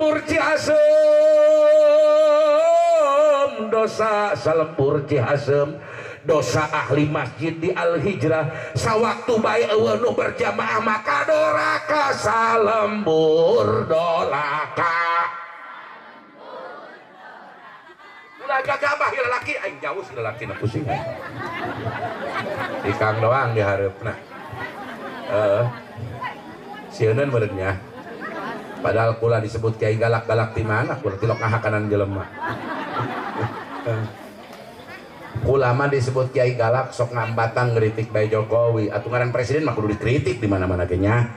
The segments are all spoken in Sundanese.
Lembur Ciasem dosa salembur Ciasem dosa ahli masjid di Al Hijrah sawaktu bae eueuh nu berjamaah maka doraka salembur dolaka. Ulah gagabah ieu lalaki aing jauh si lalaki na pusing. Ikang doang di hareupna. Heeh. Sieun meureun nya. Padahal kula disebut kiai galak-galak di mana kula tilok ngahakanan jelema. Kula mah disebut kiai galak sok ngambatan ngeritik bae Jokowi. Atuh ngaran presiden mah kudu dikritik di mana-mana ge nya.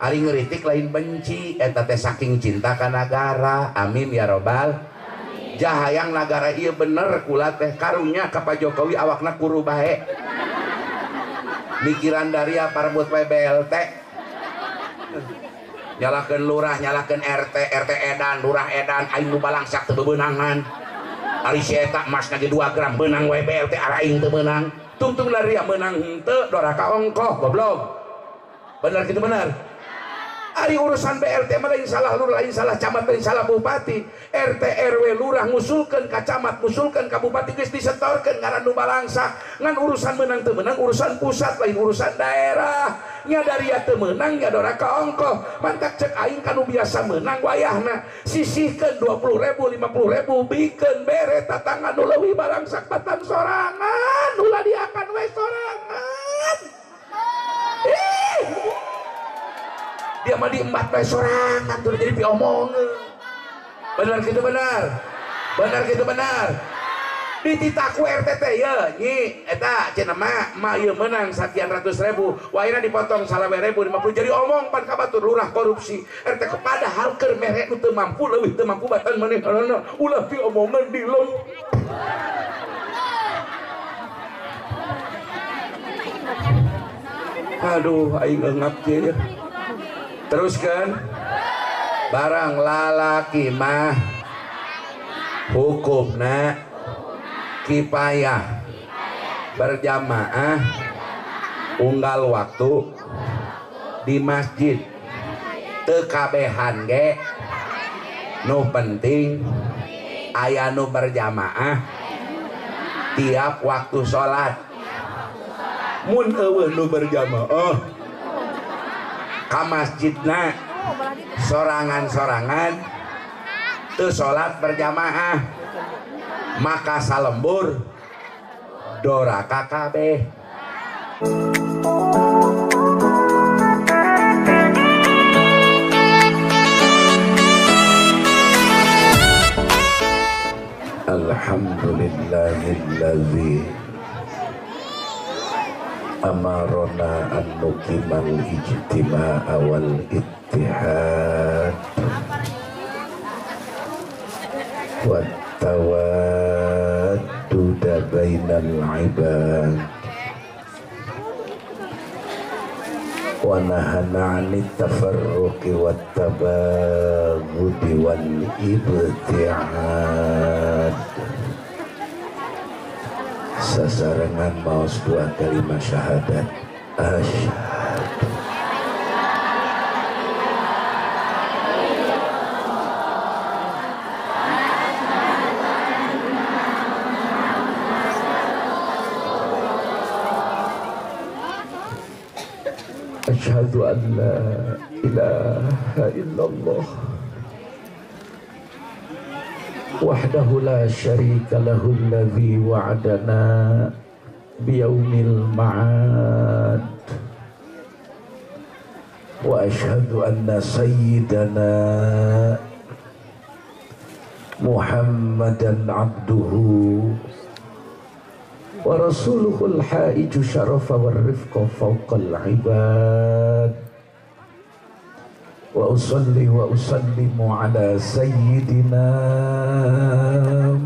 Ari ngeritik lain benci eta teh saking cinta ka nagara. Amin ya robbal. Jahayang nagara ieu bener kula teh karunya ka Pak Jokowi awakna kuru bae. Mikiran daria parebut bae BLT. Nyalakeun lurah, nyalakeun RT, RT edan, lurah edan, aing nu balangsak teu bebenangan. Ari si eta emasna ge 2 gram beunang wae BLT araing teu beunang. Tungtung daria meunang henteu doraka ongkoh goblok. Bener kitu bener. Ari urusan BLT mah lain salah lurah, lain salah camat, lain salah bupati. RT RW lurah ngusulkeun ka camat, ngusulkeun ka bupati geus disetorkeun ngaran nu balangsak. Ngan urusan meunang teu meunang urusan pusat lain urusan daerah. Nya daria teu meunang nya doraka ongkoh. Mantak cek aing kanu biasa meunang wayahna sisihkeun 20.000 50.000 bikeun bere tatangan nu leuwih balangsak batan sorangan ulah diakan we sorangan. Ih. Dia mah diembat bae sorangan tuh jadi piomongeun. Bener gitu bener. Bener gitu bener. Dititaku RT teh ye nyi eta cenah mah mah ieu meunang sakian ratus ribu wahina dipotong 25.000 50 jadi omong pan ka batur lurah korupsi RT kepada hal keur mere nu teu mampu leuwih teu mampu batan manehna ulah piomongeun dilem. Aduh aing eungap kieu. Teruskan barang lalaki mah hukumna kipayah berjamaah unggal waktu di masjid teu kabehan ge nu penting aya nu berjamaah tiap waktu salat. Mun eueuh nu berjamaah ka masjidna sorangan-sorangan teu salat berjamaah maka salembur doraka kabeh. Alhamdulillahillazi amarona an nuqimal ijtima'a wal ittihad wat tawadduda bainal ibad wa nahana 'anit tafarruqi wat tabaghudi wal ibti'ad. Sasarengan maos dua kalimat syahadat. Asyhadu asyhadu an la ilaha illallah wahdahu la syarika lahu alladhi wa'adana biyaumil ma'ad wa asyhadu anna sayyidana Muhammadan abduhu wa rasuluhul haiju syarafa warrifqa fawqal ibad. Wa usalli wa usallimu ala sayyidina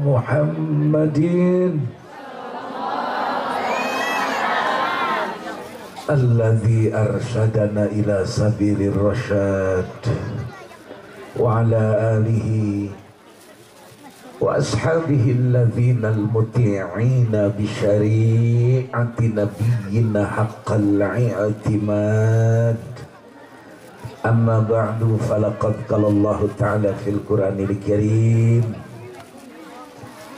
Muhammadin alladhi arsyadana ila sabilir rasyad wa ala alihi wa ashabihi alladhina almuti'ina bi syari'ati nabiyyina haqqal i'timad. Amma ba'du falaqad qala Allahu ta'ala fil Qur'anil Karim,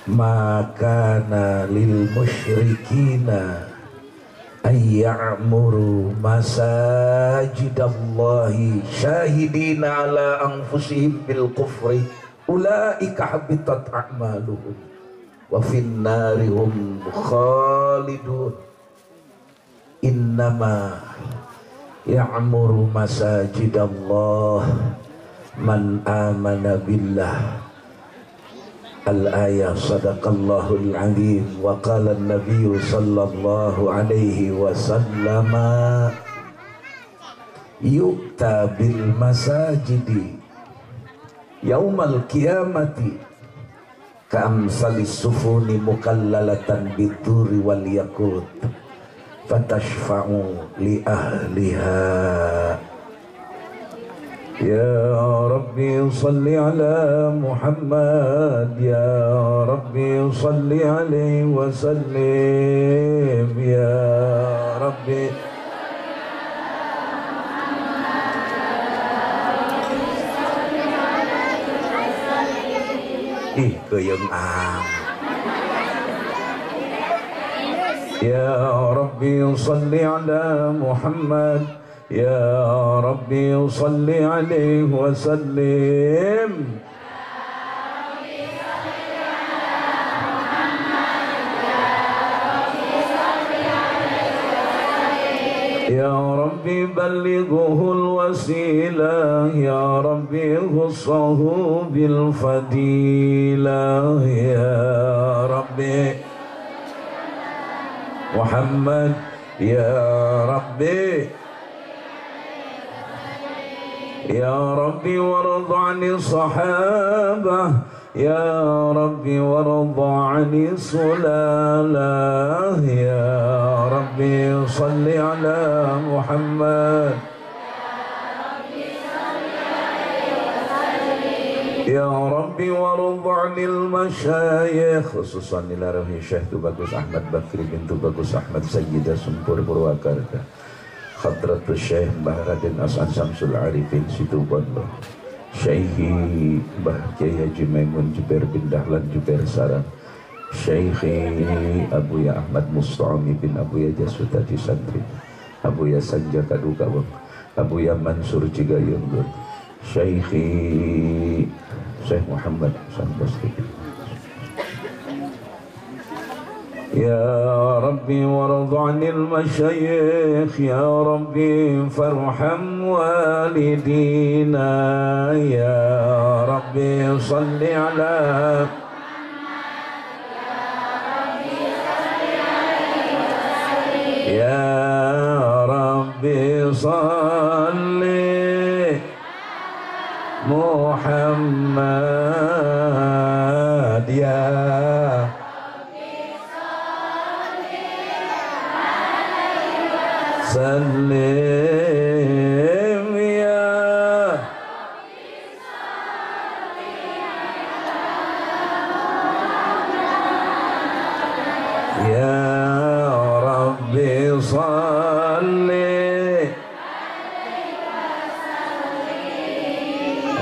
ma kana lil musyrikina ay ya'muru masajidallahi syahidina ala anfusihim bil kufri ulaika habitat a'maluhum wa fin nari hum khalidun. Innama ya'muru masajidallah man amana billah. Al-ayah sadaqallahul azim. Wa qala an-nabiyyu sallallahu alaihi wasallam, yu'ta bil masajidi yaumal qiyamati ka'amsalis sufuni mukallalatan biduri wal yakut fatashfa'u li ahliha. Ya Rabbi salli ala Muhammad, ya Rabbi salli alaihi wa sallim, ya Rabbi. Ih, keuyeng am. Ya Rabbi salli ala Muhammad, ya Rabbi salli alaihi wa sallim. Ya Rabbi ballighuhu al-wasila, ya Rabbi khussahu bil fadilah, ya Rabbi Muhammad, ya Rabbi. Ya Rabbi warda 'ani sahabah, ya Rabbi warda 'ani sulalah, ya Rabbi salli ala Muhammad. Ya Rabbi warda 'anil masyayikh, khususan ila ruhi Syekh Tubagus Ahmad Bakri bin Tubagus Ahmad Sayyidah Sumpur Purwakarta, Hadratus Syekh Mbah Raden As'ad Samsul Arifin Situbondo, Syekhi Mbah Kiai Haji Maimun Jubair bin Dahlan Jubair Sarang, Syekhi Abuya Ahmad Musta'ami bin Abuya Jasutati Santri, Abuya Sanja Kadukawang, Abuya Mansur Cigayunggun, Syekhi Syekh Muhammad Hasan Basri. Ya Rabbi warda 'anil masyayikh, ya Rabbi farham walidina, ya Rabbi salli ala ya Rabbi salli Muhammad, ya sallim, ya ya Rabbi salli.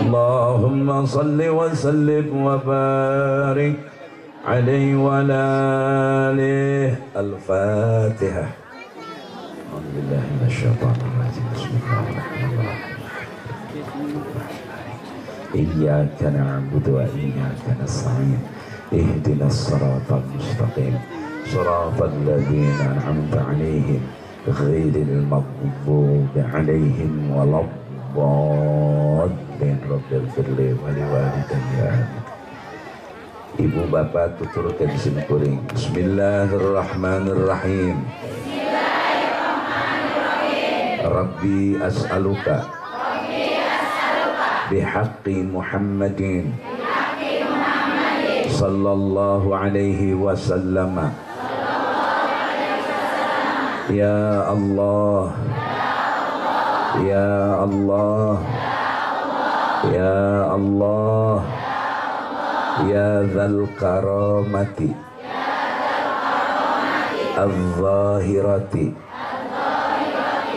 Allahumma salli wa sallim wa barik alaihi wa ala alihi. Al-Fatihah. Iyyaka na'budu wa iyyaka nasta'in, ihdinas siratal mustaqim, siratal ladzina an'amta 'alaihim ghairil maghdubi 'alaihim waladdallin. Rabbighfirli wa liwalidayya. Ibu bapak tuturkeun simkuring. Bismillahirrahmanirrahim. Rabbi as'aluka bihaqqi Muhammadin sallallahu alaihi wasallam. Ya Allah, ya Allah, ya Allah, ya dzal karamati az-zahirati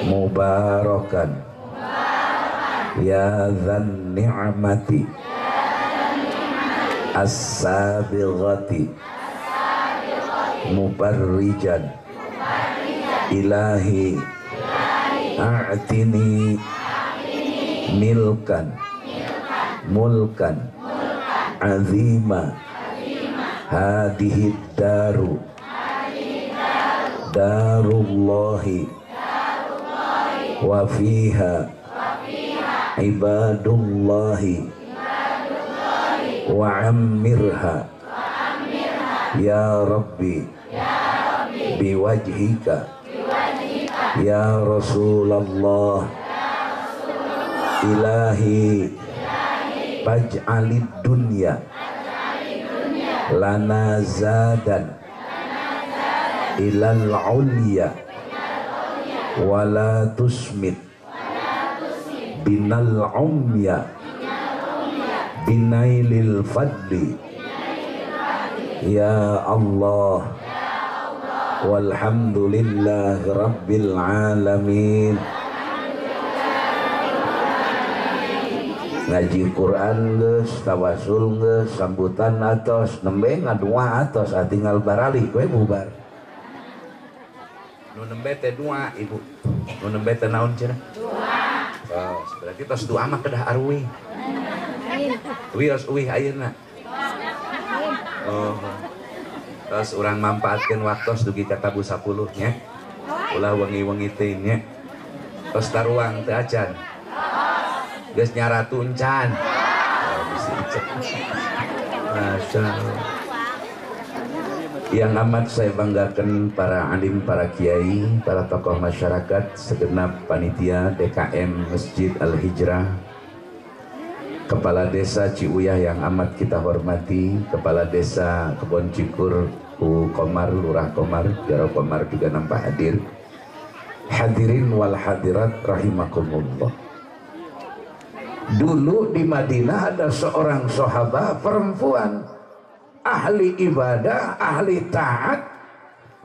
mubarakan Ya dzan ni'mati as-sabighati mubarrijan ilahi a'tini milkan mulkan azima hadhihi daru darullahi wa fiha ibadullahi wa ammirha ya rabbi biwajhika ya Rasulullah ilahi faj'alid dunya lana zadan ilal ulya wala tusmit binal umya binailil fadli ya Allah walhamdulillahi rabbil alamin. Ngaji Quran geus, tawasul geus, sambutan atos, nembe ngadua atos, tinggal baralih we bubar. Nu nembe teh dua ibu. Nu nembe teh naon cenah? Dua. Oh, berarti tos dua mah kedah aruih. Wios uih ayeuna. Oh. Terus urang manfaatkeun waktos dugi ka tabu 10 nya. Ulah wengi-wengi teh nya. Tos taruang teu acan. Geus nyaratu encan. Oh, bisi encan. Masyaallah. Yang amat saya banggakan para alim, para kiai, para tokoh masyarakat, segenap panitia DKM Masjid Al-Hijrah, Kepala Desa Ciuyah yang amat kita hormati, Kepala Desa Kebon Cikur U Komar, Lurah Komar, Jaro Komar juga nampak hadir. Hadirin wal hadirat rahimakumullah. Dulu di Madinah ada seorang sahabat perempuan, ahli ibadah, ahli taat.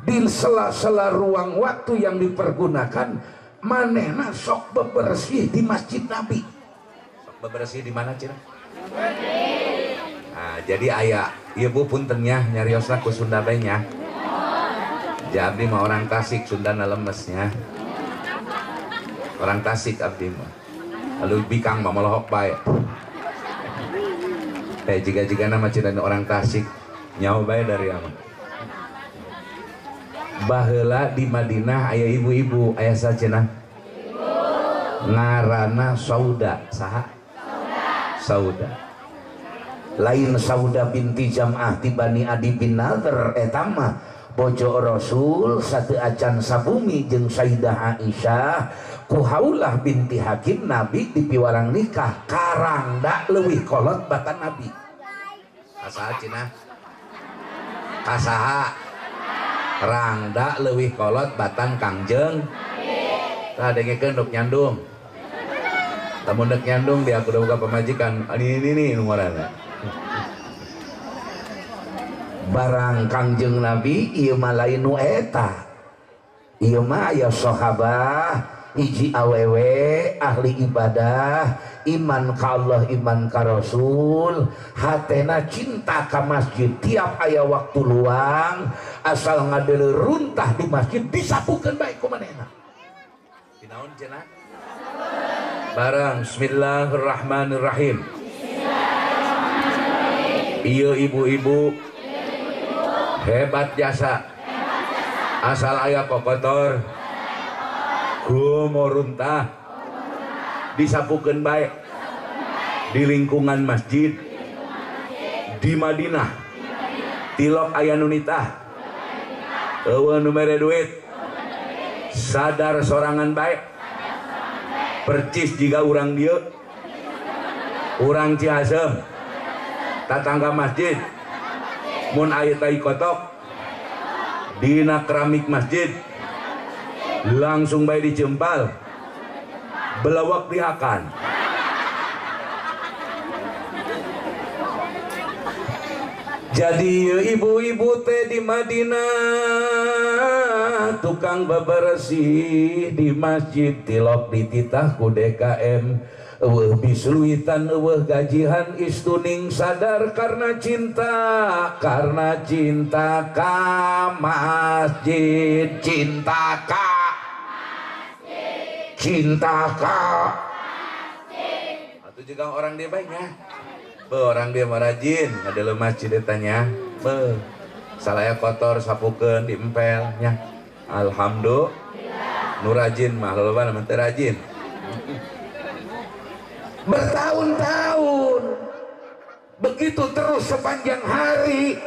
Di sela-sela ruang waktu yang dipergunakan, manehna sok bebersih di Masjid Nabi. Sok bebersih di mana cina? Nah, jadi aya, ieu bu puntennya nyariosna ku Sunda bae nya. Ja abdi mah orang Tasik, Sundana lemesnya. Orang Tasik abdi mah. Lalu bikang mah molohok bae. Jika-jika nama cina orang Tasik nyawa bae dari ama. Baheula di Madinah aya ibu-ibu, aya sacenah ngaranna Sauda, saha? Sauda. Lain Sauda binti Jam'ah ti Bani Adi bin Nadhr eta mah bojo Rasul satu acan sabumi jeung Sayyidah Aisyah ku Haulah binti Hakim Nabi dipiwarang nikah karangda leuwih kolot batan Nabi. Kasaha cenah? Kasaha? Rangda leuwih kolot batan Kangjeng. Tah dengekeun dok nyandung. Lamun dek nyandung dia kudu boga pamajikan. Ini ini nu ngaranna. Barang Kangjeng Nabi ieu mah lain nu eta. Ieu mah aya sahabah hiji awewe ahli ibadah, iman ka Allah, iman ka Rasul, hatena cinta ka masjid. Tiap aya waktu luang asal ngadeuleu runtah di masjid disapukeun bae ku manehna. Dinaon cenah? Barang bismillahirrahmanirrahim. Ieu ibu-ibu hebat jasa, asal aya kokotor gumoruntah disapukeun bae di lingkungan masjid di Madinah. Tilok aya nu nitah, eueuh nu mere duit, sadar sorangan bae, percis jiga urang dieu, urang Ciasem, tatangga masjid, mun aya tai kotok dina keramik masjid langsung bae dijempal, belawak dihakan. Jadi ibu-ibu teh di Madinah tukang bebersih di masjid, tilok dititah ku DKM. Eueuh bisluitan eueuh gajihan istuning sadar karena cinta ka masjid, cinta ka masjid, cinta ka masjid. Atuh juga orang dia baiknya. Be orang dia mah rajin ada masjid etanya. Be salaya kotor sapukeun diempel nya. Alhamdulillah. Nu rajin mah lolobana mah teu rajin. Bertahun-tahun begitu terus sepanjang hari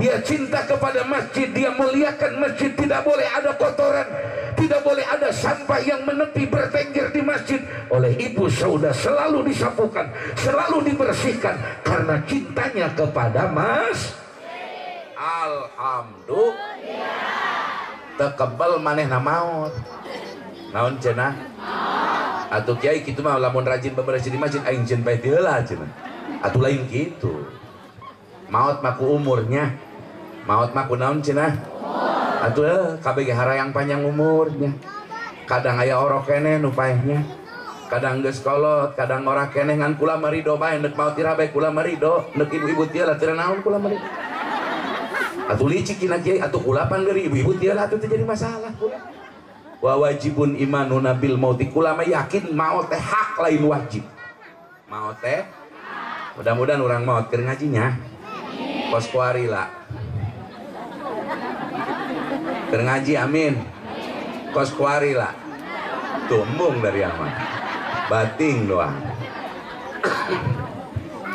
dia cinta kepada masjid, dia muliakan masjid, tidak boleh ada kotoran, tidak boleh ada sampah yang menepi bertengger di masjid. Oleh Ibu Sauda selalu disapukan, selalu dibersihkan karena cintanya kepada mas. Alhamdulillah. Tekebel manehna maot. Naon cenah? Atuh kiai kitu mah lamun rajin bebersih di masjid aing ceun bae teu heula cenah. Atuh lain kitu. Maot mah ku umurnya. Maot mah ku naon cenah? Atuh kabeh ge harayang panjang umurnya. Kadang aya orok keneh nu paehnya. Kadang geus kolot, kadang ora keneh ngan kula mah rido bae neuk maot ira bae kula mah rido, neuk ibu-ibu teu lah teu naon kula mah rido. Atuh licik cenah kiai, atuh kula pan deui ibu-ibu teu lah atuh teu jadi masalah kula. Wa wajibun imanuna bil mauti, kula mah yakin maot teh hak lain wajib. Maot teh mudah-mudahan urang maot keur ngajinya. Kos kuari lah. Keur ngaji amin. Kos kuari lah. Tumbung dari aman. Bating doang.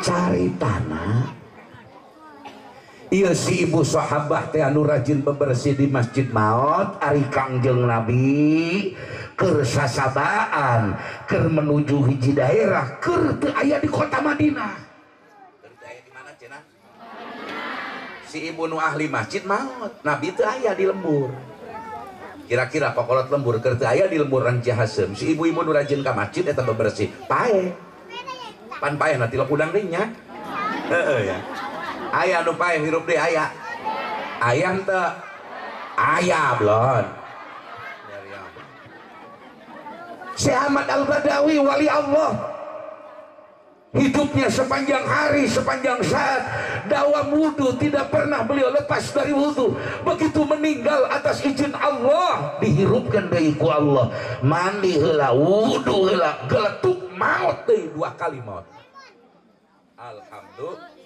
Cari tanah. Iya si ibu sahabah teh anu rajin bebersih di masjid maot ari Kangjeng Nabi keur sasabaan keur menuju hiji daerah keur teu aya di kota Madinah. Keur teu aya di mana cenah? Si ibu nu ahli masjid maot, Nabi teu aya di lembur. Kira-kira pakolot lembur keur teu aya di lembur Rangcihasem. Si ibu-ibu nu rajin ka masjid eta bebersih, paeh. Pan paeh na tilok udang deui nya. Heeh ya. Aya nu paeh hirup deui aya. Aya henteu? Aya blon. Syekh Ahmad Al-Badawi wali Allah. Hidupnya sepanjang hari, sepanjang saat dawam wudu, tidak pernah beliau lepas dari wudu. Begitu meninggal atas izin Allah, dihirupkan deui ku Allah. Mandi heula, wudu heula, geletuk maot deui dua kali maot. Alhamdulillah.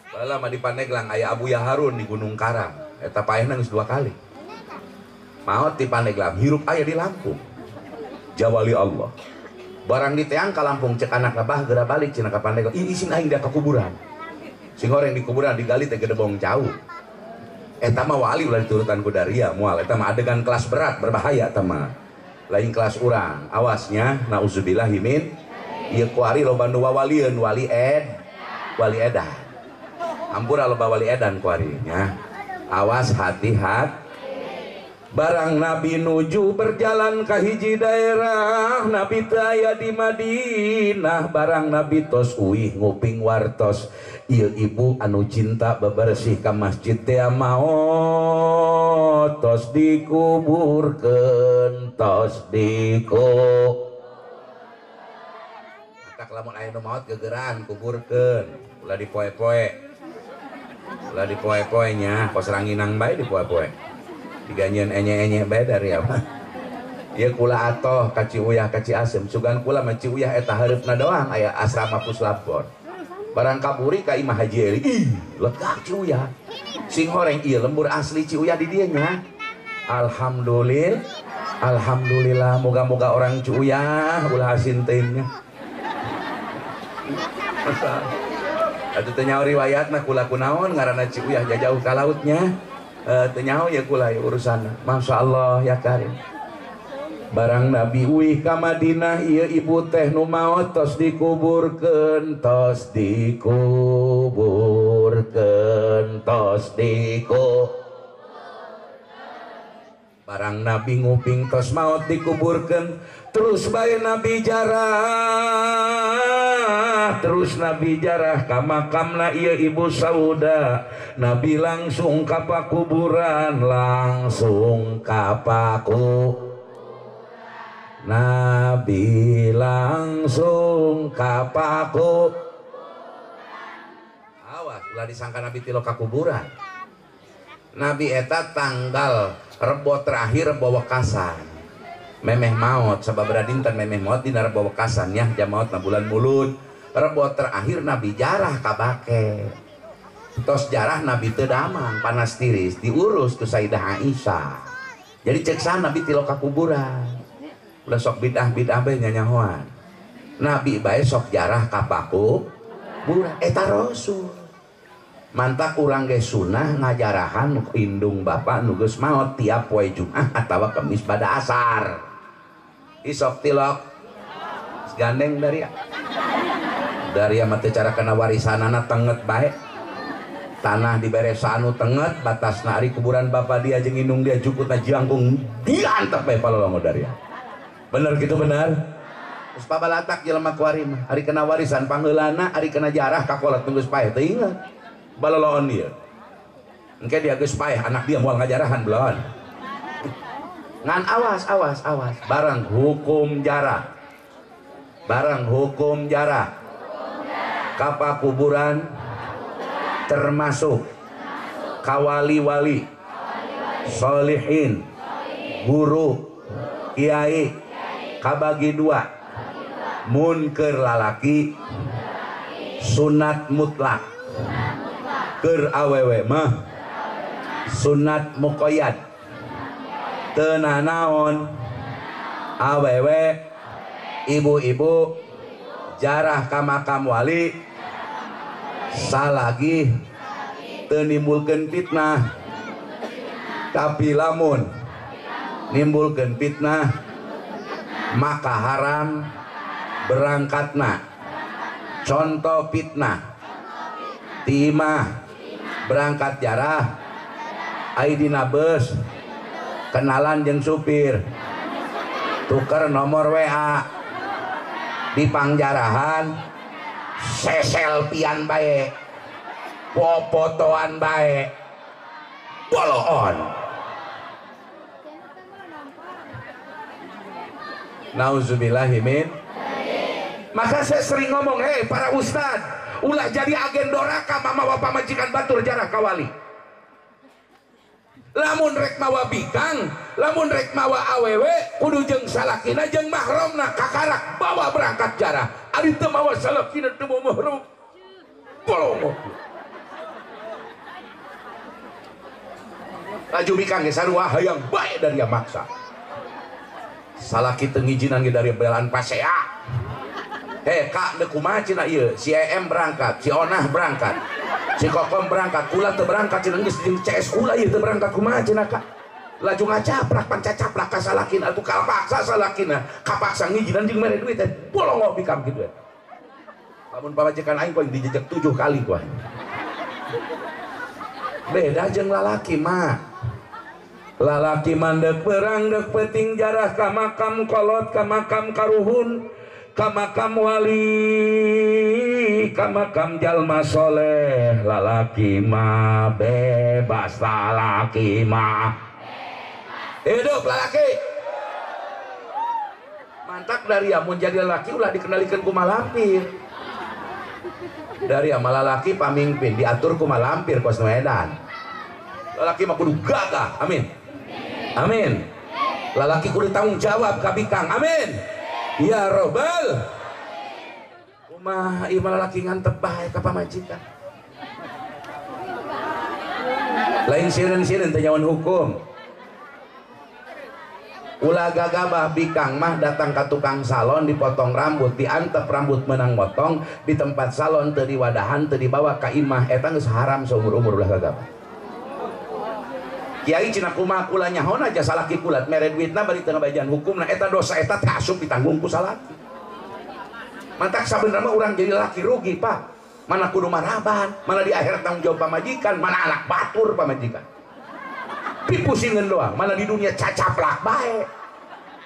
Baheula mah di Pandeglang aya Abu Yaharun di Gunung Karang. Eta paehna geus dua kali. Maot di Pandeglang, hirup aya di Lampung. Jawali Allah. Barang diteang ka Lampung cek anak bah geura balik cenah ka Pandeglang. Ih isin aing da ka kuburan. Sing horeng di kuburan digali teh gedebong jauh. Eta mah wali ulah diturutan ku daria moal. Eta mah adegan kelas berat berbahaya eta mah. Lain kelas urang. Awasnya nauzubillahi min. Ieu kuari loba nu wawalieun wali ed. Wali edan. Ampura loba wali edan kuarinya. Awas hati-hati. Barang Nabi nuju berjalan ke hiji daerah, Nabi teu aya di Madinah. Barang Nabi tos uih nguping wartos, ieu ibu anu cinta bebersih ka masjid teh maot tos dikuburkeun, tos diku. Matak lamun aya nu maot gegeraan kuburkeun, ulah dipoe-poe. Ulah dipoe-poe nya, kos ranginang bae dipoe-poe. Diganyeun enye-enye bae dari apa? Ieu kula atoh ka Ciuyah ka Ciasem, sugan kula mah Ciuyah eta hareupna doang aya asrama Puslabor. Barang kaburi ka Imah Haji Eli, ih lega Ciuyah. Sing horeng ieu lembur asli Ciuyah di dieu nya. Alhamdulillah. Alhamdulillah moga-moga orang Ciuyah ulah asin teuing nya. Atuh teu nyaho riwayatna kula kunaon ngaranna Ciuyah jauh ka lautnya. Teu nyaho ya kula ya urusanna. Masya Allah ya karim. Barang Nabi uih ka Madinah ieu ibu teh nu maot tos dikuburkeun, tos dikuburkeun, tos diku. Barang Nabi nguping tos maot dikuburkeun, terus bae Nabi jarah, terus Nabi jarah ka makamna ieu ibu Sauda. Nabi langsung ka pakuburan, langsung ka paku. Nabi langsung ka paku. Awas ulah disangka Nabi tilok ka kuburan. Nabi eta tanggal Rebo terakhir Rebo Wekasan. Memeh maot sababaraha dinten memeh maot dina Rebo Wekasan nya jam maot na bulan Mulud. Rebo terakhir Nabi jarah ka Bake. Tos jarah Nabi teu damang panas tiris diurus ku Sayyidah Aisyah. Jadi cek sah Nabi tilok ka kuburan. Ulah sok bid'ah-bid'ah bae nyanyahoan. Nabi bae sok jarah ka pakuburan eta Rasul. Mantak urang ge sunah ngajarahan indung bapak nu geus maot tiap poe Jumat atawa Kemis pada asar. Isok tilok gandeng dari mah teu cara kana warisanana tenget bae. Tanah dibere anu tenget batasna ari kuburan bapak dia jeung indung dia jukutna jangkung diantep bae palolongo dari. Bener gitu bener? Terus pabalatak jelema kuari mah ari kena warisan pangheulana ari kena jarah ka kolot nu geus paeh teu inget. Baloloon dia. Engke dia geus paeh anak dia moal ngajarahan belon. Ngan awas awas awas barang hukum jarah. Barang hukum jarah. Ka kuburan termasuk kawali-wali, solihin, guru, kiai, kabagi dua. Mun keur lalaki sunat mutlak, keur awewe mah sunat muqayyad. Teu nanaon awewe ibu-ibu jarah ka makam wali salagi teu nimbulkeun fitnah. Tapi lamun nimbulkeun fitnah maka haram berangkatna. Contoh fitnah timah berangkat jarah ai dina beus kenalan jeung supir tuker nomor WA di pangjarahan seselpian bae popotoan bae boloon. Nauzubillahimin. Maka saya sering ngomong, hei para ustad, ulah jadi agen doraka mama bapak majikan batur jarah kawali. Lamun rek mawa bikang, lamun rek mawa awewe, kudu jeung salakina jeung mahromna kakarak bawa berangkat jarah. Ari teu mawa salakina teu mawa mahrom. Bolong. Laju bikang ge sarua hayang bae dari maksa. Salaki teu ngijinan ge dari belaan pasea. Hei kak, deuk kumaha cenah ieu? Si EM berangkat, si Onah berangkat, si Kokom berangkat, kula teu berangkat cenah geus jeung CS kula ieu teu berangkat kumaha cenah kak? Laju ngacaprah pancacaprah ka salakina atuh kapaksa salakina, kapaksa ngijinan jeung mere duit teh bolongo bikam kitu eta. Lamun pamajikan aing poing dijejek 7 kali ku aing. Beda jeung lalaki mah. Lalaki mah deuk perang deuk peuting jarah ka makam kolot, ka makam karuhun, ka makam wali, ka makam jalma soleh. Lalaki mah bebas, lalaki mah hidup lalaki. Mantak dari amun jadi lalaki ulah dikendalikan ku malampir. Dari ama lalaki pamimpin diatur ku malampir kos nu edan. Lalaki mah kudu gagah, amin. Amin. Lalaki kudu tanggung jawab ka bikang, amin. Ya robbal. Kumaha ieu mah lalaki ngantep bae ka pamajikan. Lain sireun-sireun teh nyawan hukum. Ulah gagabah bikang mah datang ka tukang salon dipotong rambut, diantep rambut menang motong di tempat salon teu diwadahan teu dibawa ka imah eta geus haram seumur-umur ulah gagabah. Kiai cenah kumaha kula nyahona aja salaki kula mere duitna bari teu ngabajian hukumna eta dosa eta teh asup ditanggung ku salaki. Mantak sabenerna mah urang jadi laki rugi, Pak. Mana kudu maraban, mana di akhirat tanggung jawab pamajikan, mana anak batur pamajikan. Pipusingan doang, mana di dunia cacaplak bae.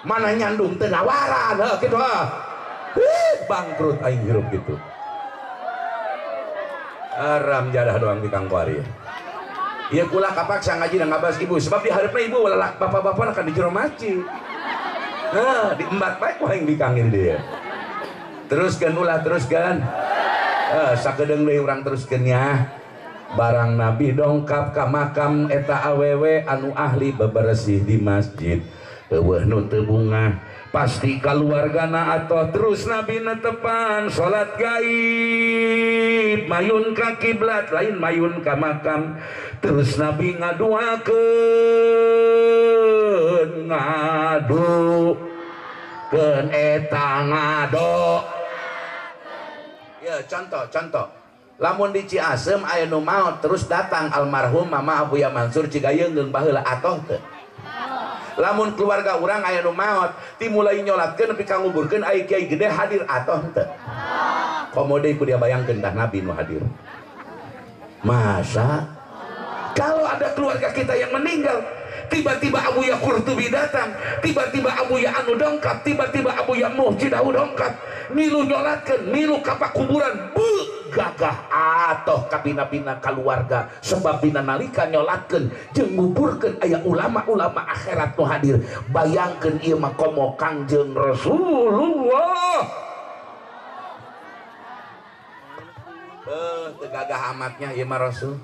Mana nyandung teu nawaran, heuh kitu heuh. Bangkrut aing hirup gitu. Haram jadah doang di Kang Kuari. Ieu kula kapaksa ngaji dan ngabas ibu sebab di hareupeuna ibu lalak bapak-bapak akan di jero masjid. Nah, diembat bae ku aing bikangin dia. Teruskeun ulah teruskeun. Sakedeung deui urang teruskeun nya. Barang Nabi dongkap ka makam eta awewe anu ahli bebersih di masjid. Eueuh nu teu bungah pasti kaluargana atoh. Terus Nabi netepan salat gaib mayun ka kiblat lain mayun ka makam. Terus Nabi ngaduakeun ngadukeun eta ngado. Ya contoh lamun di Ciasem aya nu maot terus datang almarhum Mama Abuya Mansur Cigayeung baheula atoh teu. Lamun keluarga urang aya nu maot timulai nyolatkeun nepi ka nguburkeun aya kiai gede hadir atoh teu. Komo deui ku dia bayangkeun tah Nabi nu hadir. Masa kalau ada keluarga kita yang meninggal tiba-tiba Abuya Qurtubi datang, tiba-tiba Abuya anu dongkap, tiba-tiba Abuya Muhjidahu dongkap, milu nyolatkeun, milu ka pakuburan, gagah atoh kabina-bina keluarga sebab bina nalika nyolatkeun jeung nguburkeun aya ulama-ulama akhirat nu hadir. Bayangkeun ieu mah komo Kangjeng Rasulullah. Teu gagah amatnya ieu mah Rasul.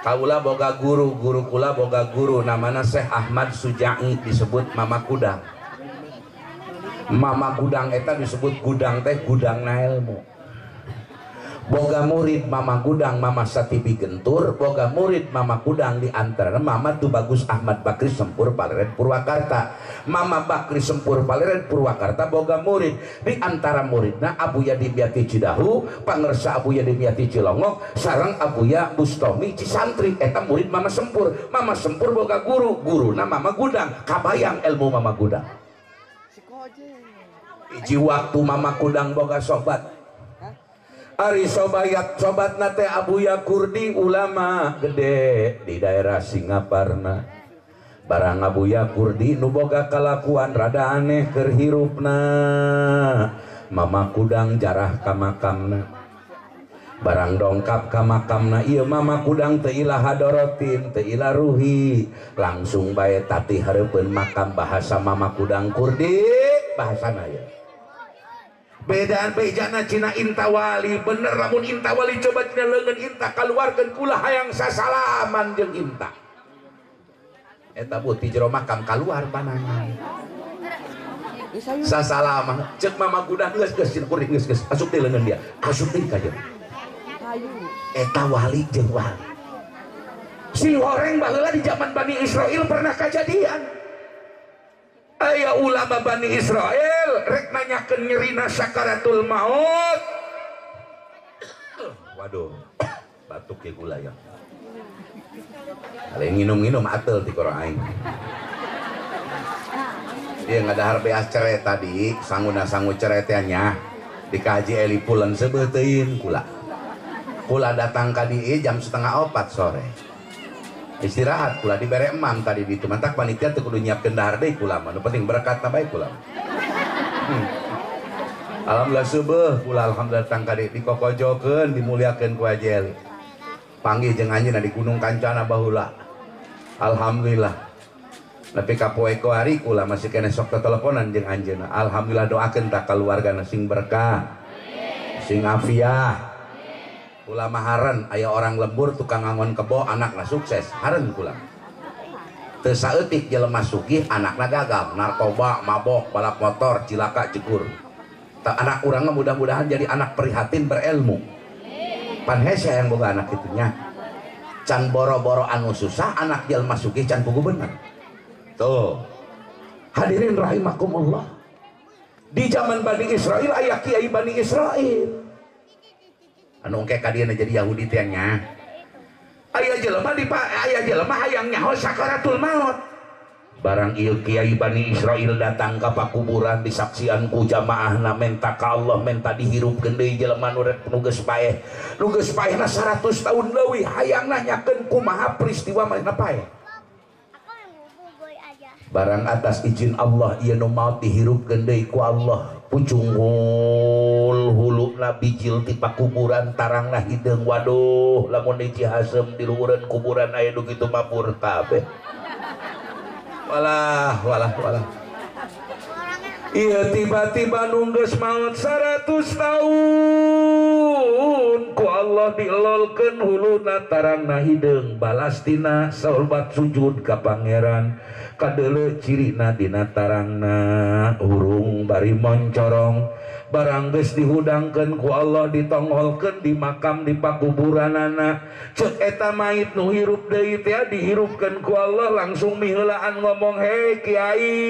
Kaula boga guru, guru kula boga guru namana Syekh Ahmad Sujai disebut Mama Kudang. Mama Gudang eta disebut gudang teh gudangna ilmu. Boga murid Mama Gudang Mama Satibi Gentur, boga murid Mama Gudang di antara Mama Tubagus Ahmad Bakri Sempur Paleren Purwakarta. Mama Bakri Sempur Paleren Purwakarta boga murid di antara muridna Abuya Dimyati Cidahu, pangersa Abuya Dimyati Cilongok, sareng Abuya Bustomi Cisantri. Eta murid Mama Sempur. Mama Sempur boga guru, guruna Mama Gudang. Kabayang ilmu Mama Gudang. Hiji waktu Mama Gudang boga sobat. Ari sobayat sobat nate Abuya Kurdi ulama gede di daerah Singaparna. Barang Abuya Kurdi nu boga kalakuan rada aneh keur hirupna. Mama Kudang jarah ka makamna. Barang dongkap ka makamna ieu Mama Kudang teu ilah hadorotin teu ilah ruhi. Langsung bae tati hareupeun makam bahasa Mama Kudang Kurdi bahasana ieu. Bedaan bejana cina inta wali bener lamun inta wali coba cina leungeun inta kaluarkeun kula hayang sasalaman jeung inta. Eta bu ti jero makam kaluar panangan. Sasalaman ceuk Mama Gudang geus geus cina kuring geus geus asup deui leungeun dia asup deui ka jeung. Eta wali jeung wali. Si horeng baheula di zaman Bani Israil pernah kajadian. Aya ulama Bani Israel rek nanyakeun nyerina sakaratul maut. Waduh, batuk ya gula ya. Kalau nginum-nginum atel ti korang aing. Dia ngadahar beas cere tadi, sanguna sangu cere teh nya. Dikaji Eli pulang sebeuteun kula. Kula datang ka dieu jam 3:30 sore. Istirahat kula dibere emam tadi di mantak panitia teu kudu nyiapkeun dahar deui kula mah. Nu penting berkatna bae kula. Alhamdulillah subuh kula alhamdulillah datang ka dieu dikokojokeun dimuliakeun ku Haji Eli. Panggih jeung anjeunna di Gunung Kancana baheula. Alhamdulillah. Nepi ka poe hari kula masih keneh sok teteleponan jeung anjeunna. Alhamdulillah doakeun tah kaluargana sing berkah. Sing afiah. Kula mah haren aya orang lembur tukang ngangon kebo anakna sukses haren kula. Teu saeutik jelema sugih anakna gagal narkoba mabok balap motor cilaka jegur. Tah anak urang mah mudah-mudahan jadi anak prihatin berilmu. Pan hese yang boga anak kitu nya. Can boro-boro anu susah anak jelema sugih can pugu bener. Tuh. Hadirin rahimakumullah. Di zaman Bani Israil aya kiai Bani Israil. Anu engke ka dieu jadi Yahudi teh nya. Aya jelema di aya jelema hayang nyaho sakaratul maut. Barang ieu kiai Bani Israil datang ka pakuburan disaksian ku jamaahna menta ka Allah menta dihirupkeun deui jelema nu rek nu geus paeh. Nu geus paehna 100 tahun leuwih hayang nanyakeun kumaha peristiwa manehna paeh. Barang atas izin Allah ieu nu maot dihirupkeun deui ku Allah. Pucungul huluna bijil ti pakuburan tarangna hideung waduh lamun di Cihasem di luhureun kuburan aya nu kitu mapur kabeh. Walah walah walah. Iya tiba-tiba nunggeus maot 100 tahun ku Allah dielolkeun huluna tarangna hideung balas tina saobat sujud ka pangeran kadeuleu cirina dina tarangna hurung bari moncorong barang geus dihudangkeun ku Allah ditongholkeun di makam di pakuburanana ceuk eta mayit nu hirup deui teh dihirupkeun ku Allah langsung miheulaan ngomong hei kiai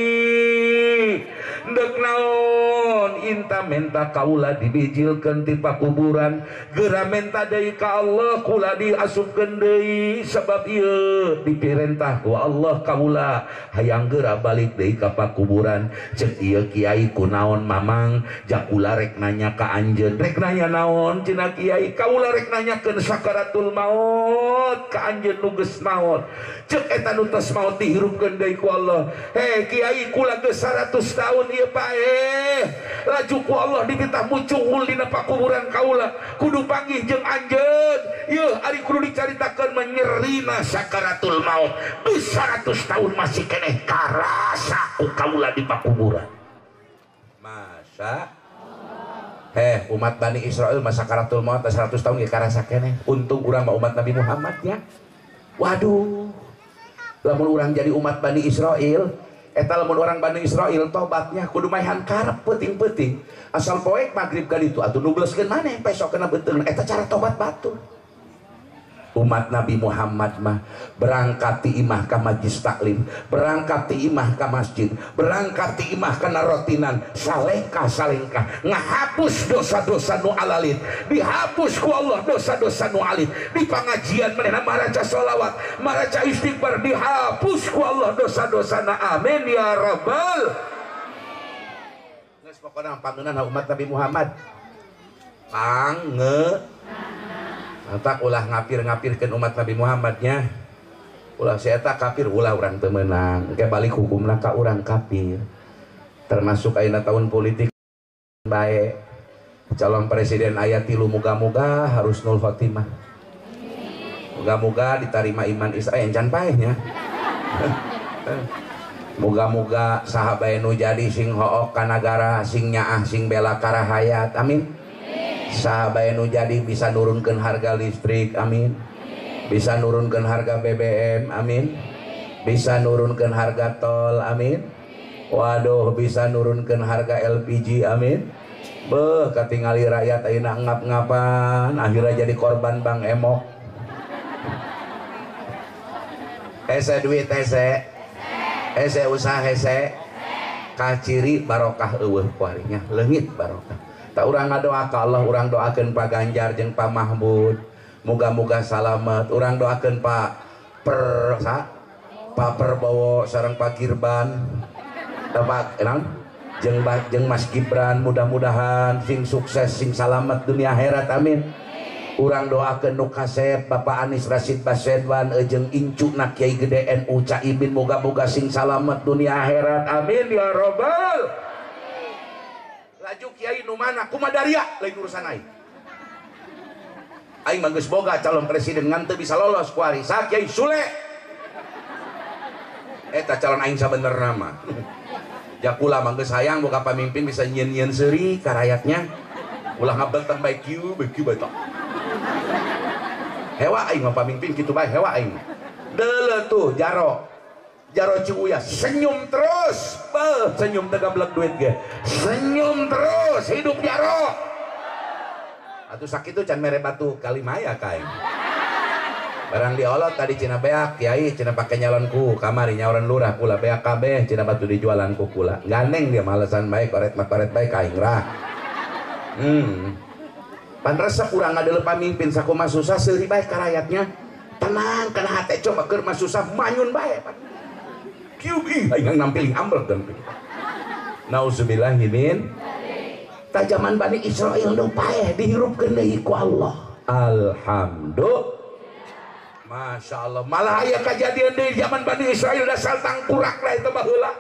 ndek naon inta menta kaula dibijilkeun ti pakuburan geura menta deui ka Allah kula diasupkeun deui sebab ieu dipirentah ku Allah kaula hayang geura balik deui ka pakuburan ceuk ieu kiai kunaon mamang jak kula rek nanya ka anjeun rek nanya naon cenah kiai kaula rek nanyakeun sakaratul maut ka anjeun nu geus maot ceuk eta nu tos maot dihirupkeun deui ku Allah hei kiai kula geus 100 tahun ieu paeh laju ku Allah dititah mucungul dina pakuburan kaula kudu panggih jeung anjeun ieu ari kudu dicaritakeun menyerina sakaratul maut geus 100 tahun masih keneh karasa ku kaula di pakuburan masa heh umat Bani Israel masa sakaratul maut 100 tahun ge karasa keneh untung urang mah umat Nabi Muhammad ya waduh lamun urang jadi umat Bani Israel eta lamun orang Bani Israel tobatnya kudu maehan karep peuting-peuting asal poek magrib ka ditu atuh nubleskeun maneh pesok kena beuteung eta cara tobat batur umat Nabi Muhammad mah berangkat ti imah ka majlis taklim berangkat ti imah ka masjid berangkat ti imah kana rotinan salengkah salengkah ngahapus dosa-dosa nu alalit dihapus ku Allah dosa-dosa nu alit di pangajian manehna maraca sholawat maraca istighfar dihapus ku Allah dosa-dosana amin ya rabbal geus pokona pangeunana umat Nabi Muhammad pange tak ulah ngapir-ngapirkeun umat Nabi Muhammadnya ulah si eta kafir ulah urang teu meunang engke balik hukumna ka urang kafir termasuk ayeuna tahun politik bae calon presiden aya 3 muga-muga harus nul khotimah muga-muga diterima iman Israel can paeh nya muga-muga saha bae nu jadi sing hook ka nagara sing nyaah sing bela ka rahayat amin saha bae nu jadi bisa nurunkeun harga listrik amin bisa nurunkeun harga BBM amin bisa nurunkeun harga tol amin waduh bisa nurunkeun harga LPG amin beuh katingali rakyat ayeuna ngap-ngapan akhirnya jadi korban Bang Emok hese duit hese hese usaha hese kaciri barokah eueuh kuarinya leungit barokah tak urang ngadoa ka Allah urang doakeun Pak Ganjar jeung Pak Mahmud muga-muga salamet urang doakeun Pak Pak Prabowo sareng Pak Girban Pak enang jeung Mas Gibran mudah-mudahan sing sukses sing salamet dunia akhirat amin urang doakeun nu kasep Bapak Anies Rasid Baswedan jeung incuna Kiai Gede NU Cak Imin muga-muga sing salamet dunia akhirat amin ya robbal laju kiai nu mana kumadaria lain urusan aing aing mah geus boga calon presiden ngan teu bisa lolos kuari sa Kiai Sule eta calon aing sabenerna mah jakula mah geus hayang boga pamimpin bisa nyieun-nyieun seuri ka rakyatnya ulah ngabentang bae kieu bae kieu bae tah hewa aing mah pamimpin kitu bae hewa aing deuleu tuh jaro Jaro Ciuya senyum terus beuh senyum teu gablek duit ge senyum terus hidup Jaro atuh sakitu can mere batu kalimaya ka aing barang diolot tadi cina beak kiai cina pake nyalon ku kamari nyauran lurah kula beak kabeh cina batu dijualan ku kula gandeng dia malesan bae koret mah koret bae ka aing rah pan resep urang ngadeuleu pamimpin sakumaha susah seuri bae ka rakyatnya tenang kana hate coba keur mah susah manyun bae pan kieu ih aing nampiling ambrek dan nauzubillahi min tajaman Bani Israel nu paeh dihirupkeun deui ku Allah alhamdulillah Masya Allah malah aya kajadian deui zaman Bani Israel dasar tangkurak lah itu baheula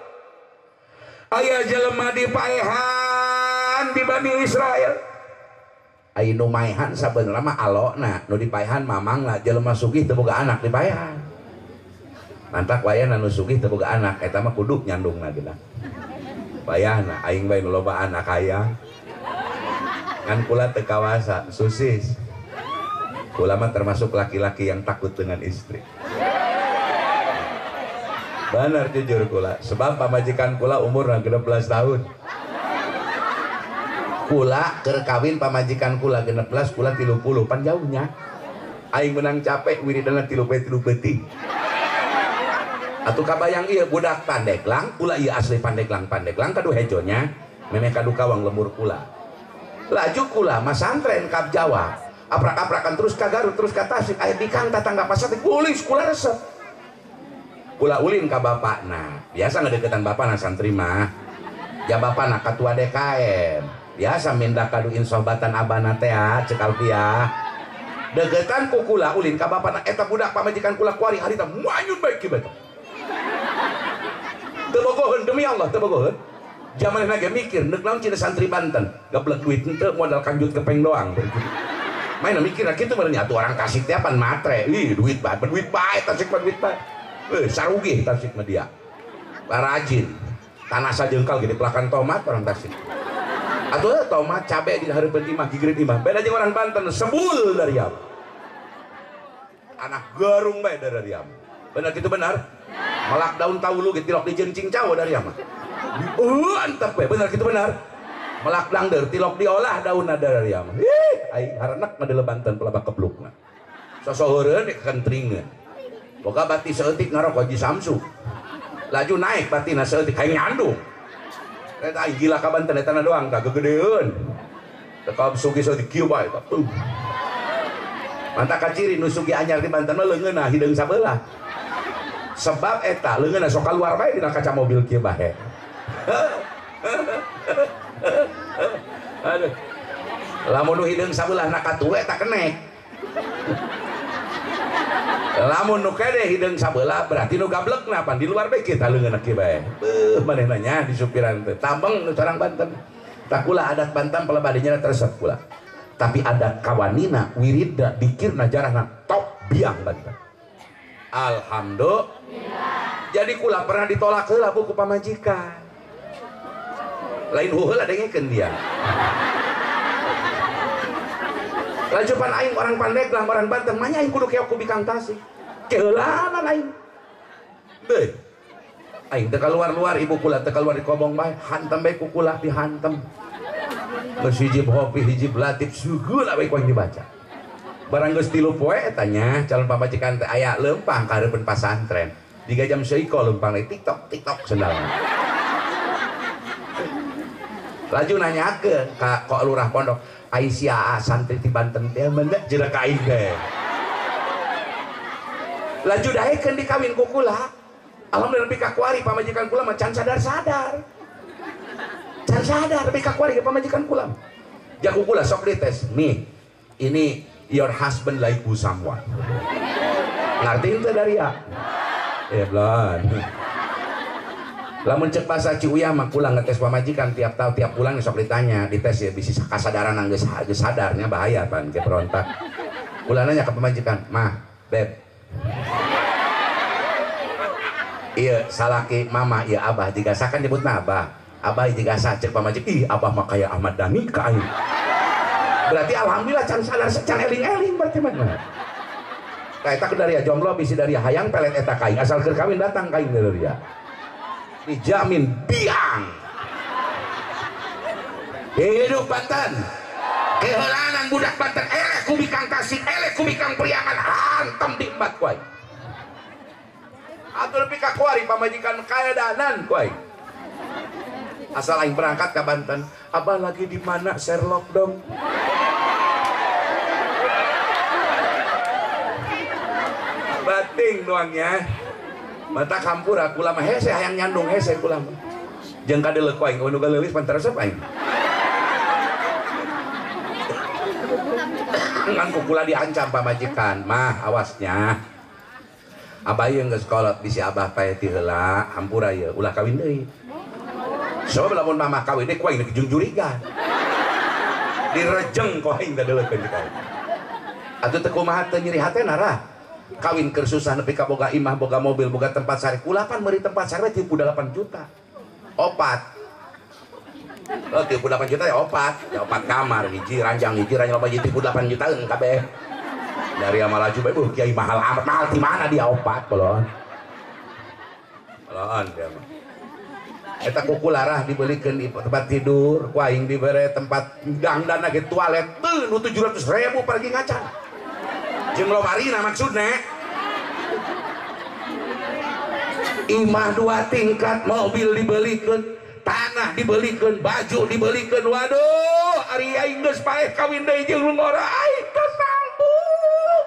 aya jelema dipaehan di Bani Israel aya nu maehan sabenerna mah alona nu dipaehan mamangna jelema sugih teu boga anak dipaehan mantak wayahna nu sugih teu boga anak eta mah kudu nyandungna geuna Bayana aing bae nu loba anak hayang. Ngan kula teu kawasa, susis. Kula mah termasuk laki-laki yang takut dengan istri. Benar jujur kula, sebab pamajikan kula umurna 16 tahun. Kula keur kawin pamajikan kula 16, kula 30, pan jauhnya. Aing menang capek wiridana 3 poe 3 peuting. Atuh kabayang ieu budak Pandeglang, kula ieu asli Pandeglang, Pandeglang kadu hejonya, memeh kadu kawang lembur kula. Laju kula masantren kap Jawa, aprak-aprakan terus ka Garut, terus ka Tasik, aya bikang tatangga pasar kulis kula resep. Kula ulin ka bapakna, biasa ngedeketan bapakna santri mah. Ja bapakna katua DKM, biasa mindah kadu insohbatan abana teh cek Alfiah. Deketan ku kula ulin ka bapakna eta budak pamajikan kula kuari harita manyun bae kieu bae. Teu bogoheun demi Allah teu bogoheun. Jaman ge mikir neuk naon cina santri Banten, gablek duit henteu modal kanjut kepeng doang. Main mikir kitu meureun atuh orang Tasik teh pan matre. Ih duit bae, duit bae Tasik mah duit bae. Sarugih Tasik mah dia. Rajin. Tanah sajengkal gede pelakan tomat orang Tasik. Atuh tomat cabe di hareupeun imah gigireun imah. Beda jeung orang Banten sebul dari am. Anak garung bae dari am. Benar gitu benar? Melak daun taulu ge tilok dijencing cawo dari am. Antep we, benar gitu benar? Melak dangdeur tilok diolah daunna dari am. Ih, ai harenek mah deuleu Banten pelabak keblukna. Sosoheureun kentringeun. Boga bati saeutik ngarokok Haji Samsu. Laju naik batina saeutik hayang nyandung. Eta aing gila ka Banten eta na doang tah gegedeun. Teu ka sugih saeutik kieu bae tah. Mantap kaciri nu sugih anyar di Banten mah leungeunna hideung sabelah. Sebab eta leungeunna sok kaluar bae dina kaca mobil kieu bae. Aduh. Lamun nu hideung sabelah na katuwe eta kenek. Lamun nu kede hideung sabelah berarti nu gablekna pan di luar bae kita leungeunna kieu bae. Beuh manehna nya di supiran teh. Tambeng nu corang Banten. Tah kula adat Banten pelebadinya teresep kula. Tapi adat kawanina, wiridna, dikirna, jarahna top biang Banten. Alhamdulillah. Jadi kula pernah ditolak heula bu ku pamajikan. Lain heula dengekeun dia. Laju pan aing orang Pandeglang, orang Banten, manya aing kudu keok ku bikang Tasik. Keheulanan aing. Beuh. Aing teu kaluar-luar ibu kula teu kaluar di kobong bae, hantem bae ku kula dihantem. Geus hijib hopi, hijib latif, sugeula bae ku aing dibaca. Barang geus 3 poe eta nya calon pamajikan teh aya leumpang ka hareupeun pasantren. 3 jam seiko leumpang teh tiktok tiktok sendalna. Laju nanyakeun ka kok lurah pondok, ai sia santri ti Banten teh mendek jeung ka aing teh. Laju daekeun dikawin ku kula. Alhamdulillah nepi ka kuari pamajikan kula mah can sadar-sadar. Can sadar nepi ka kuari pamajikan kula. Jaku kula sok dites, nih ini your husband like you someone. Ngerti itu dari ya? Ya belum. Lamun cek bahasa Ciuyah mah kula ngetes pamajikan tiap tahun tiap bulan sok ditanya, dites ya bisi kasadaran geus sadarnya bahaya pan ke berontak. Kula nanya ke pamajikan, "Mah, beb. Iya, salaki mama, iya abah jika sakan nyebutna abah. Abah jika sa cek pamajikan, ih abah mah kaya Ahmad Dhani ka aing." Berarti alhamdulillah can sadar can eling-eling berarti mah. Ka eta dari jomblo bisi dari hayang pelet eta ka aing asal keur kawin datang ka aing dari dia. Dijamin biang. Hidup Banten. Keheulanan budak Banten eleh ku bikang Tasik, eleh ku bikang Priangan, hantem diembat ku aing. Atuh nepi ka kuari pamajikan kaedanan ku aing. Asal aing berangkat ke Banten, abah lagi di mana Sherlock dong? Bating doangnya. Mata kampura kula mah hese hayang nyandung hese kula mah. Jeung kadeuleuh ku aing nu galeulis pan teresep aing. Ngan ku kula diancam pamajikan, mah awasnya. Abah ieu geus kolot bisi abah paeh ti heula, hampura ieu ulah kawin deui. Sebab lamun mama kawin deui ku aing deuk jungjurigan. Direjeng ku aing kadeuleukeun di kain. Atuh teu kumaha teu nyeri hatena rah. Kawin keur susah nepi ka boga imah, boga mobil, boga tempat sare. Kula pan meuri tempat sare 38 juta. Opat. Oh, 38 juta ya opat, ya opat kamar hiji ranjang loba 38 jutaan kabeh. Dari amal laju bae kiai mahal amat, mahal di mana dia opat kolon. Kolon dia mah. Eta kuku larah dibelikeun di tempat tidur, ku aing dibere tempat dangdan ge toilet teu nu 700.000 pergi ngacan. Jeung lomarina maksudna. Imah 2 tingkat, mobil dibelikeun, tanah dibelikeun, baju dibelikeun. Waduh, ari aing geus paeh kawin deui jeung nu ngora aing teu sanggup.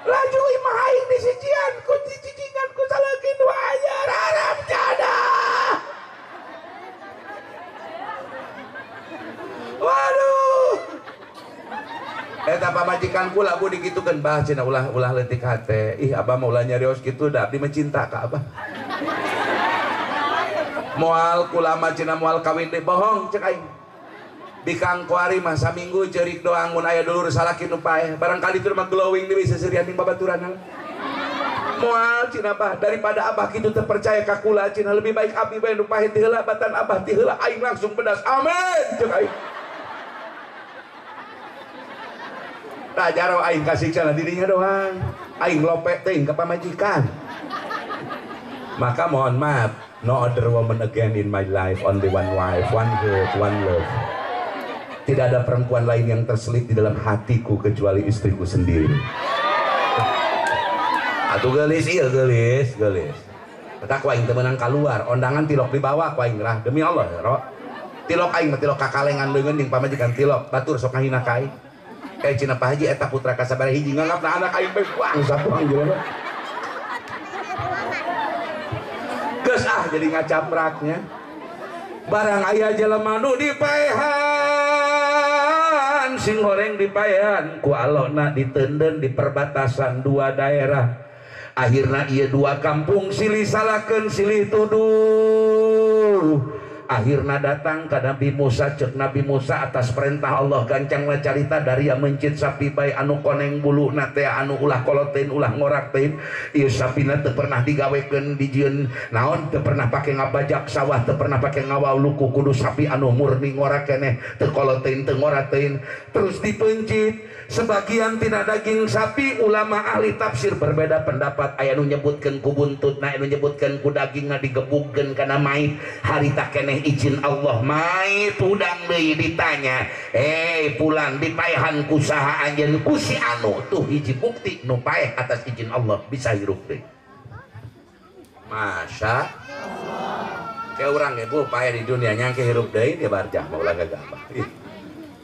Laju imah aing disijian ku cicicingan ku salaki nu anyar haram jadah. Waduh. Eta pamajikan kula bu dikitukeun bah cenah ulah ulah leutik hate. Ih abah mah ulah nyarios kitu da abdi mah cinta ka abah. Moal kula mah cenah moal kawin deui bohong cek aing. Bikang kuari mah saminggu ceurik doang mun aya dulur salaki nu paeh. Barangkali teu mah glowing deui seserian jeung babaturan. Moal cenah bah daripada abah kitu teu percaya ka kula cenah lebih baik abdi bae nu paeh ti heula batan abah ti heula aing langsung pedas. Amin cek aing. Tah jaro aing kasih cenah dirinya doang. Aing lopek teuing ka pamajikan. Maka mohon maaf, no other woman again in my life, only one wife, one heart, one love. Tidak ada perempuan lain yang terselip di dalam hatiku kecuali istriku sendiri. Atuh geulis ieu geulis, geulis. Petak ku aing teu meunang kaluar, ondangan tilok dibawa ku aing rah demi Allah ya, ro. Tilok aing mah tilok kakalengan leungeun jeung pamajikan tilok, batur sok ngahina ka aing. Kayak cina Pak Haji eta putra kasabara hiji nganggapna anak aing bae bangsa buang jelema. Geus ah jadi ngacapraknya. Barang aya jelema nu dipaehan sing goreng dipaehan ku alona ditenden di perbatasan dua daerah. Akhirna ieu dua kampung silih salakeun silih tuduh. Akhirna datang ke Nabi Musa, cek Nabi Musa atas perintah Allah gancangna carita dari yang mencit sapi bae anu koneng buluna teh anu ulah koloteun ulah ngorak teh ieu sapina teu pernah digawekeun dijieun naon teu pernah pake ngabajak sawah teu pernah pake ngawau kudu sapi anu murni ngorak keneh teu koloteun teu ngorak teuing terus dipencit sebagian tina daging sapi. Ulama ahli tafsir berbeda pendapat, aya nu nyebutkeun ku buntutna aya nu nyebutkeun ku dagingna digebugkeun kana mait harita keneh izin Allah mait udang deui ditanya pulang dipaehan ku saha anjeun ku si anu tuh hiji bukti nu paeh atas izin Allah bisa hirup deui. Masya Allah kayak urang ge bu paeh di dunia nyangke hirup deui dia barjah mah ulah gagabah.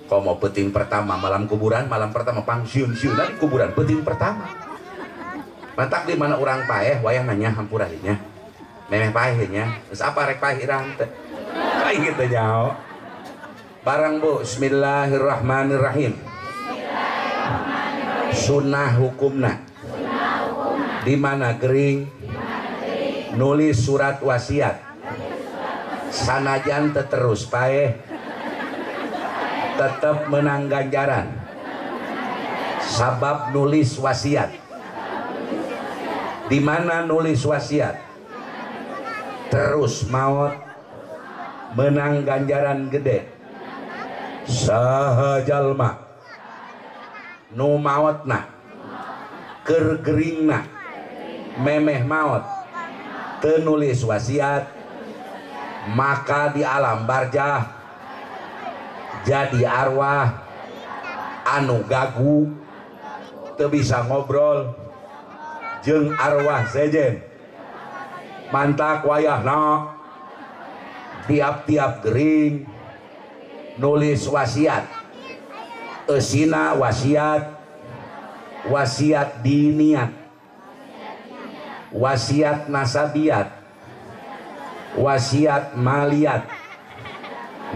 Komo peuting pertama malam kuburan, malam pertama pangsiun-siunan di kuburan peuting pertama. Mantak di mana urang paeh wayah nanya hampura nya. Memeh paeh nya, geus apa rek paeh irang teh. Aing kitu nyaho. Barang bu, bismillahirrahmanirrahim. Sunnah hukumna. Di mana gering nulis surat wasiat. Sanajan teu terus paeh tetap menang ganjaran sabab nulis wasiat. Di mana nulis wasiat terus maut menang ganjaran gede. Saha jalma nu maotna keur geringna memeh maot teu nulis wasiat maka di alam barjah jadi arwah anu gagu teu bisa ngobrol jeung arwah sejen. Mantak wayahna tiap-tiap gering nulis wasiat, eusina wasiat, wasiat diniat, wasiat nasabiat, wasiat maliat,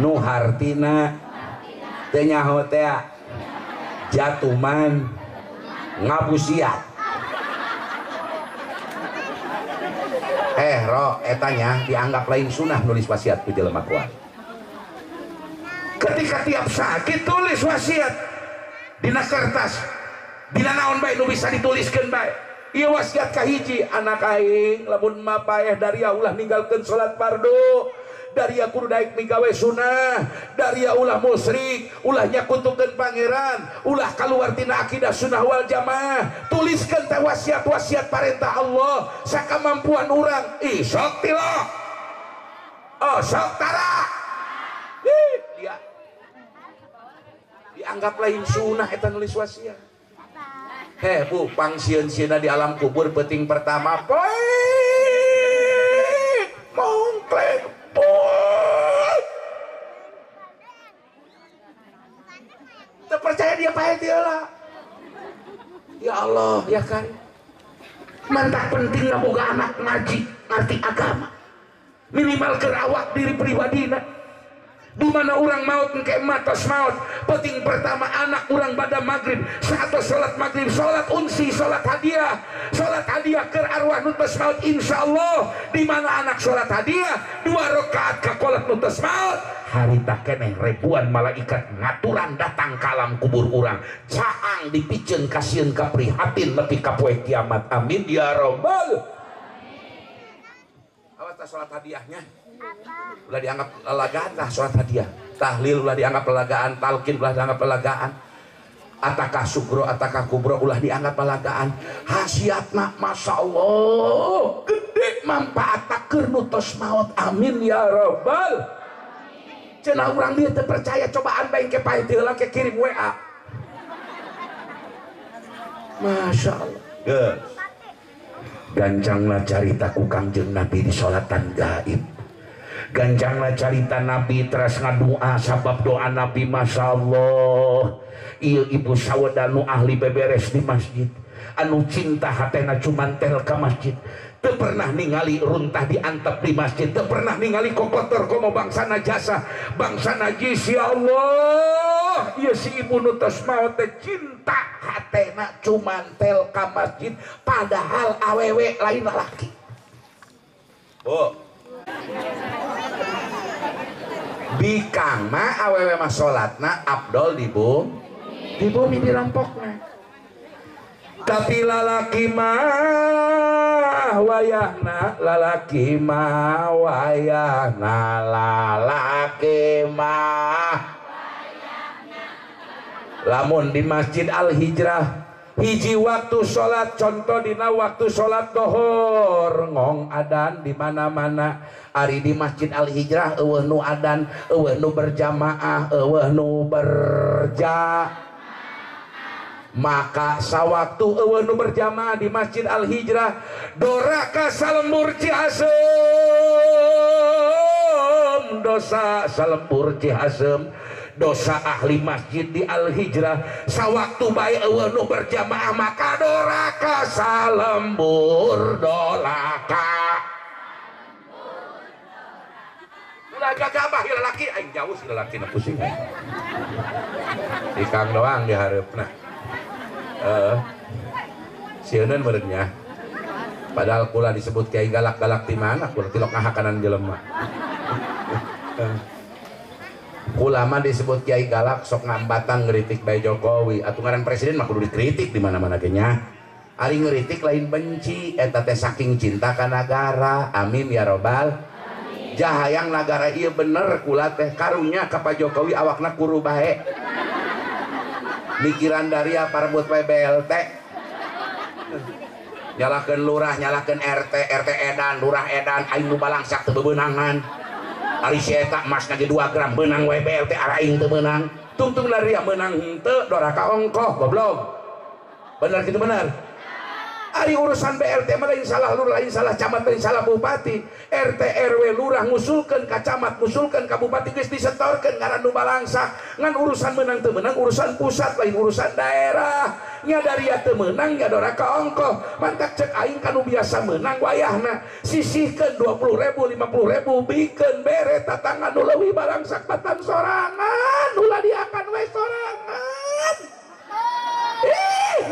nu hartina teu nyaho teh jatuman ngabusiat. Ro etanya dianggap lain sunah nulis wasiat ku jelema kuat. Ketika tiap sakit tulis wasiat dina kertas, dina naon bae nu bisa dituliskeun bae. Ieu wasiat kahiji anak aing lamun mah paeh dari ulah ninggalkeun salat fardu. Daria kudu daek migawe sunah, daria ulah musyrik, ulah nyakutukeun pangeran, ulah kaluar tina akidah sunnah wal jamaah. Tuliskeun teh wasiat-wasiat parentah Allah sakamampuan urang. Ih sok tilok, oh sok tara. Ih dia dianggap lain sunah eta nulis wasiat. Heh bu, pangsieun-sieunna di alam kubur penting pertama poek mongklek poek. Teu percaya dia pae dia lah. Ya Allah, ya kan. Mantak penting boga anak ngaji, ngerti agama. Minimal keur awak diri pribadina. Di mana orang maut engke matos maut, penting pertama anak orang pada maghrib, saat sholat maghrib, sholat unsi, sholat hadiah keur arwah nu tos maut insyaallah. Di mana anak sholat hadiah 2 rakaat ka kolat nu tos maut, harita keneh ribuan malaikat ngaturan datang ka alam kubur urang, caang dipiceun kasieun ka prihatin nepi ka poe kiamat. Amin ya robbal. Awas tah sholat hadiahnya ulah dianggap lelagaan tah sholat hadiah, tahlil ulah dianggap lelagaan, talqin ulah dianggap lelagaan, atakah sugro atakah kubro ulah dianggap lelagaan. Khasiatna masya Allah gede manfaat keur nu tos maot. Amin ya robbal. Cenah urang dia teu percaya, cobaan bae ke pae teu heula ke kirim WA. Masya Allah. Geus gancanglah carita ku Kangjeng Nabi di sholatan gaib. Gancanglah carita Nabi teras ngadua, sabab doa Nabi masya Allah. Ieu ibu saweda nu ahli beberes di masjid, anu cinta hatena cuman tel ka masjid, teu pernah ningali runtah diantep di masjid, teu pernah ningali kokotor komo bangsa najasa, bangsa najis. Ya Allah, ieu si ibu nu tos maot teh cinta hatena cuman tel ka masjid, padahal awewe lain lalaki. Oh. Bikang mah awewe mah salatna abdol di bumi dirampokna. Tapi lalaki mah wayahna, lalaki mah wayahna, lalaki mah lamun di Masjid Al Hijrah hiji waktu sholat, contoh dina waktu sholat dohor ngong adan di mana-mana. Ari di Masjid Al Hijrah eueuh nu adan, eueuh nu berjamaah, eueuh nu berja. Maka sawaktu eueuh nu berjamaah di Masjid Al Hijrah doraka salembur Ciasem, dosa salembur Ciasem, dosa ahli masjid di Al Hijrah. Sawaktu bae eueuh nu berjamaah maka doraka salembur dolaka. Ulah gagabah ieu lalaki, aing jauh si lalaki na pusing. Ikang doang di hareupna. Sieuneun meureunnya. Padahal kula disebut kiai galak-galak di mana kula tilok ngahakanan jelema. Kula mah disebut kiai galak sok ngambatan ngeritik bae Jokowi. Atuh ngaran presiden mah kudu dikritik di mana-mana ge nya. Ari ngeritik lain benci, eta teh saking cinta ka nagara. Amin ya robbal. Jahayang nagara ieu bener kula teh karunya ka Pak Jokowi awakna kuru bae. Mikiran daria parebut wae BLT. Nyalakeun lurah, nyalakeun RT, RT edan, lurah edan, aing nu balangsak teu bebeunangan. Ari si eta emasna ge 2 gram beunang wae BLT, araing teu meunang. Tungtung daria meunang henteu doraka ongkoh goblok. Bener kitu bener. Ari urusan BLT mah lain salah lurah, lain salah camat, lain salah bupati. RT RW lurah ngusulkeun ka camat, ngusulkeun ka bupati geus disetorkeun ngaran nu balangsak. Ngan urusan meunang teu meunang urusan pusat lain urusan daerah. Nya daria teu meunang nya doraka ongkoh. Mantak cek aing kanu biasa meunang wayahna sisihkeun 20.000 50.000 bikeun bere tatangga nu leuwih balangsak batan sorangan, ulah diakan we sorangan. Ih.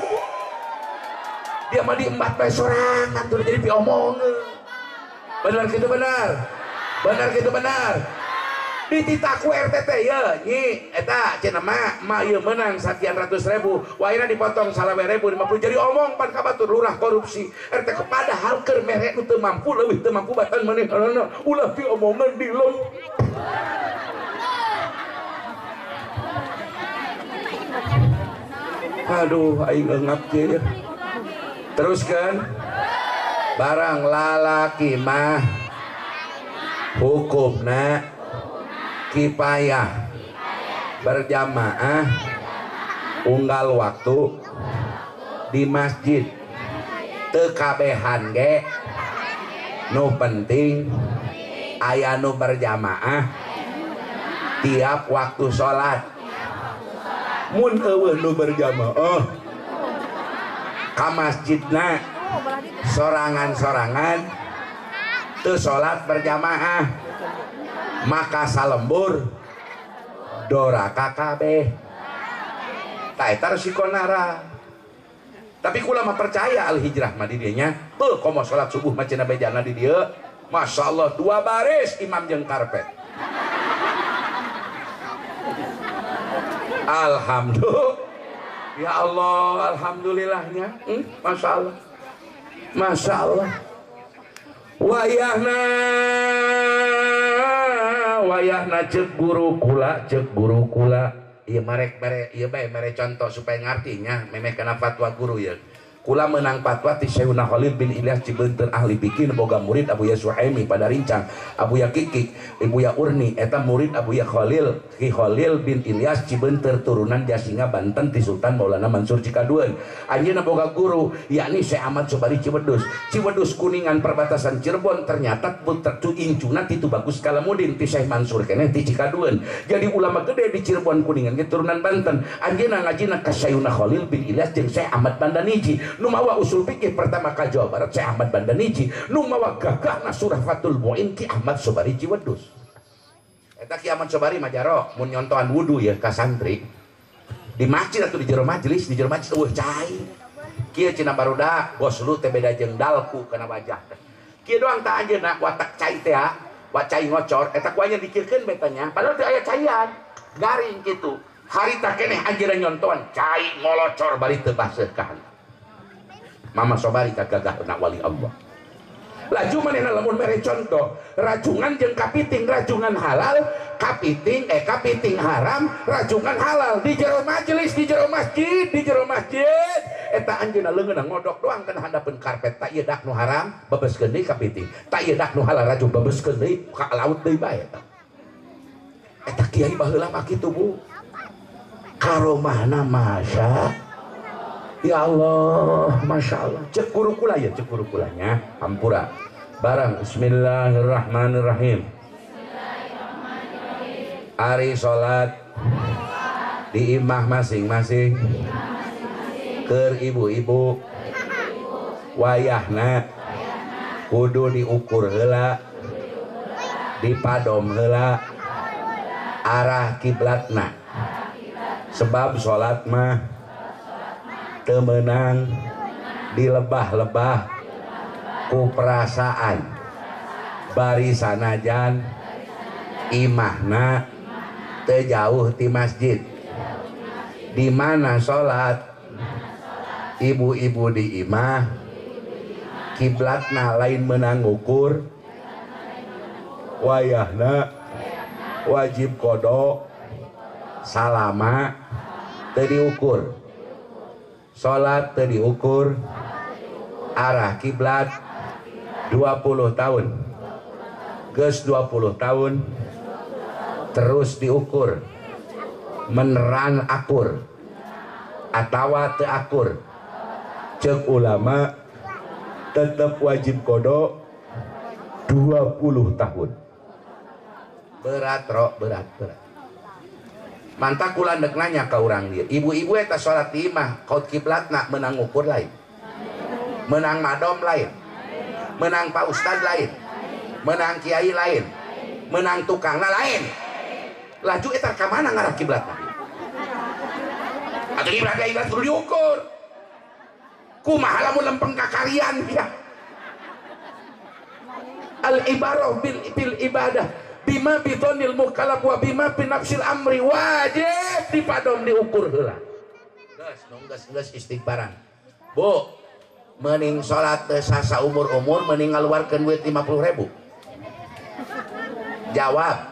Dia mah diembat bae sorangan tuh jadi piomongeun. Benar gitu benar. Benar gitu benar. Dititaku RT teh ye nyi eta cenah mah mak ieu meunang sakian ratus ribu waena dipotong 25.050 jadi omong pan ka batur lurah korupsi RT kepada hal keur mere nu teu mampu leuwih teu mampu batan manehna ulah diomongan dilem. Aduh aing eungap kieu. Teruskan barang lalaki mah hukumna kipayah berjamaah unggal waktu di masjid teu kabehan ge nu penting aya nu berjamaah tiap waktu salat. Mun eueuh nu berjamaah ka masjidna sorangan-sorangan teu salat berjamaah maka salembur doraka kabeh. Ta eta resikona. Tapi kula mah percaya al hijrah mah di dieu nya. Heuh komo salat subuh mah cenah bejana di dieu. Masyaallah 2 baris imam jeung karpet. Alhamdulillah. Ya Allah, alhamdulillahnya. Masya Allah. Masya Allah. Wayahna wayahna cek guru kula, cek guru kula. Ieu marek mere ieu bae mere contoh supaya ngartinya memeh kana fatwa guru ieu. Kula menang fatwa ti Syekhuna Khalil bin Ilyas Cibeunteun ahli bikin boga murid Abu Ya Suhaimi pada rincang, Abu Ya Kikik, Ibu Ya Urni eta murid Abu Ya Khalil, Ki Khalil bin Ilyas Cibeunteur turunan Jasinga Banten ti Sultan Maulana Mansur Cikadueun. Anjeunna boga guru yakni Syekh Ahmad Sobari Ciwedus. Ciwedus Kuningan perbatasan Cirebon ternyata putra incuna ti Tubagus Kalamudin ti Syekh Mansur keneh ti Cikadueun. Jadi ulama gede di Cirebon Kuningan ge turunan Banten. Anjeunna ngajina ka Syekhuna Khalil bin Ilyas jeung Syekh Ahmad Bandaniji. Nu mawa usul fikih pertama ka Jawa Barat Syekh Ahmad Bandaniji, nu mawa gagahna surah Fathul Muin Ki Ahmad Sobari Ciwedus. Eta Ki Ahmad Sobari mah jaro mun nyontohan wudu ya ka santri di masjid atau di jero majelis, di jero majelis eueuh cai. Kieu cenah barudak goslu teh beda jeung dalku kana wajah teh. Kieu doang tah anjeunna watak cai teh wa cai ngocor eta ku anjeun dikirkeun betanya padahal teu aya caian, garing kitu. Harita keneh anjeunna nyontohan cai ngolocor bari teu baseuh ka. Mama Sobari kagagah na wali Allah. Laju manehna lamun mere contoh, rajungan jeung kapiting, rajungan halal, kapiting kapiting haram, rajungan halal di jero majelis, di jero masjid, di jero masjid. Eta anjeunna leungeunna ngodok doang kana handapeun karpet, tak ieu dak nu haram bebeskeun deui kapiting, tak ieu dak nu halal rajung bebeskeun deui ka laut deui bae eta. Eta kiai baheula mah kitu Bu. Karomahna masya ya Allah, masya Allah. Cek guru kula ya, cek guru kulanya. Hampura. Barang Bismillahirrahmanirrahim. Ari salat di imah masing-masing. Keur ibu-ibu wayahna kudu diukur heula, dipadom heula arah kiblatna. Sebab salat mah temenang dilebah-lebah ku perasaan bari sanajan imahna teu jauh ti masjid. Di mana salat ibu-ibu di imah kiblatna lain menang ukur wayahna wajib qada salama teu diukur. Salat teu diukur arah kiblat 20 tahun. Geus 20 tahun terus diukur meneran akur atawa teu akur. Ceuk ulama tetap wajib qada 20 tahun. Berat ro, berat, berat. Mantak kula ndek nanya ka urang dieu. Ibu-ibu eta salat di imah, kaut kiblatna menang ukur lain. Menang madom lain. Menang pak ustad lain. Menang kiai lain. Menang tukangna lain. Laju eta ka mana ngarah kiblatna? Atuh kiblat kiblat kudu diukur. Kumaha lamun lempeng ka karian ya. Al ibarah bil ibadah. Bima bitonil mukallaf wa bima binafsil amri wajib dipadom diukur heula. Geus nu geus istighfaran. Bu, mending salat teu sah saumur-umur mending ngaluarkeun duit 50.000. Jawab.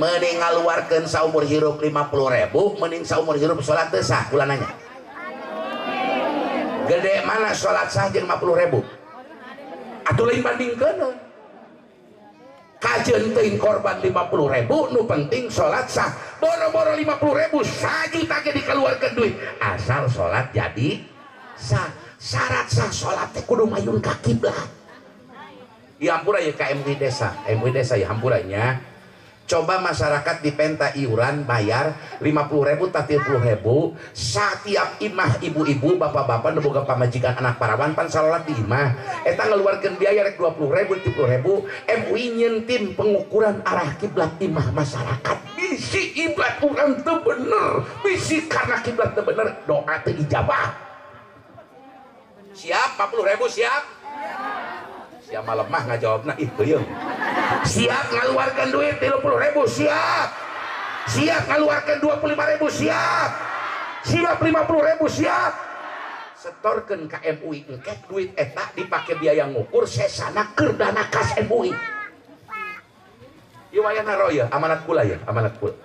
Mending ngaluarkeun saumur hirup 50.000 mending saumur hirup salat teu sah kula nanya. Gede mana salat sah jeung 50.000? Atuh lain bandingkeun. Kajeun teuing korban 50.000 nu penting salat sah. Boro-boro 50.000 sajuta ge dikeluarkeun duit asal salat jadi sah. Syarat sah salat teh kudu mayun ka kiblat. Ya hampura ya ka MUI desa, MUI desa ya hampura nya. Coba masyarakat dipenta iuran bayar 50.000 tak 30.000 setiap imah ibu-ibu bapak-bapak nu boga pamajikan anak parawan pan salat di imah eta ngeluarkeun biaya rek 20.000 30.000 MUI nyeun tim pengukuran arah kiblat imah masyarakat bisi kiblat urang teu bener bisi karena kiblat teu bener doa teu ijabah. Siap 40.000 siap? Siap malemah ngajawabna ih peuyeung. Siap ngaluarkan duit 30.000 siap. Siap ngaluarkan 25.000 siap. Siap 50.000 siap. Setorkeun ka MUI engke duit eta dipake biaya ngukur sesana keur dana kas MUI. Ieu wayahna ro ya, amanat kula ya, amanat kula.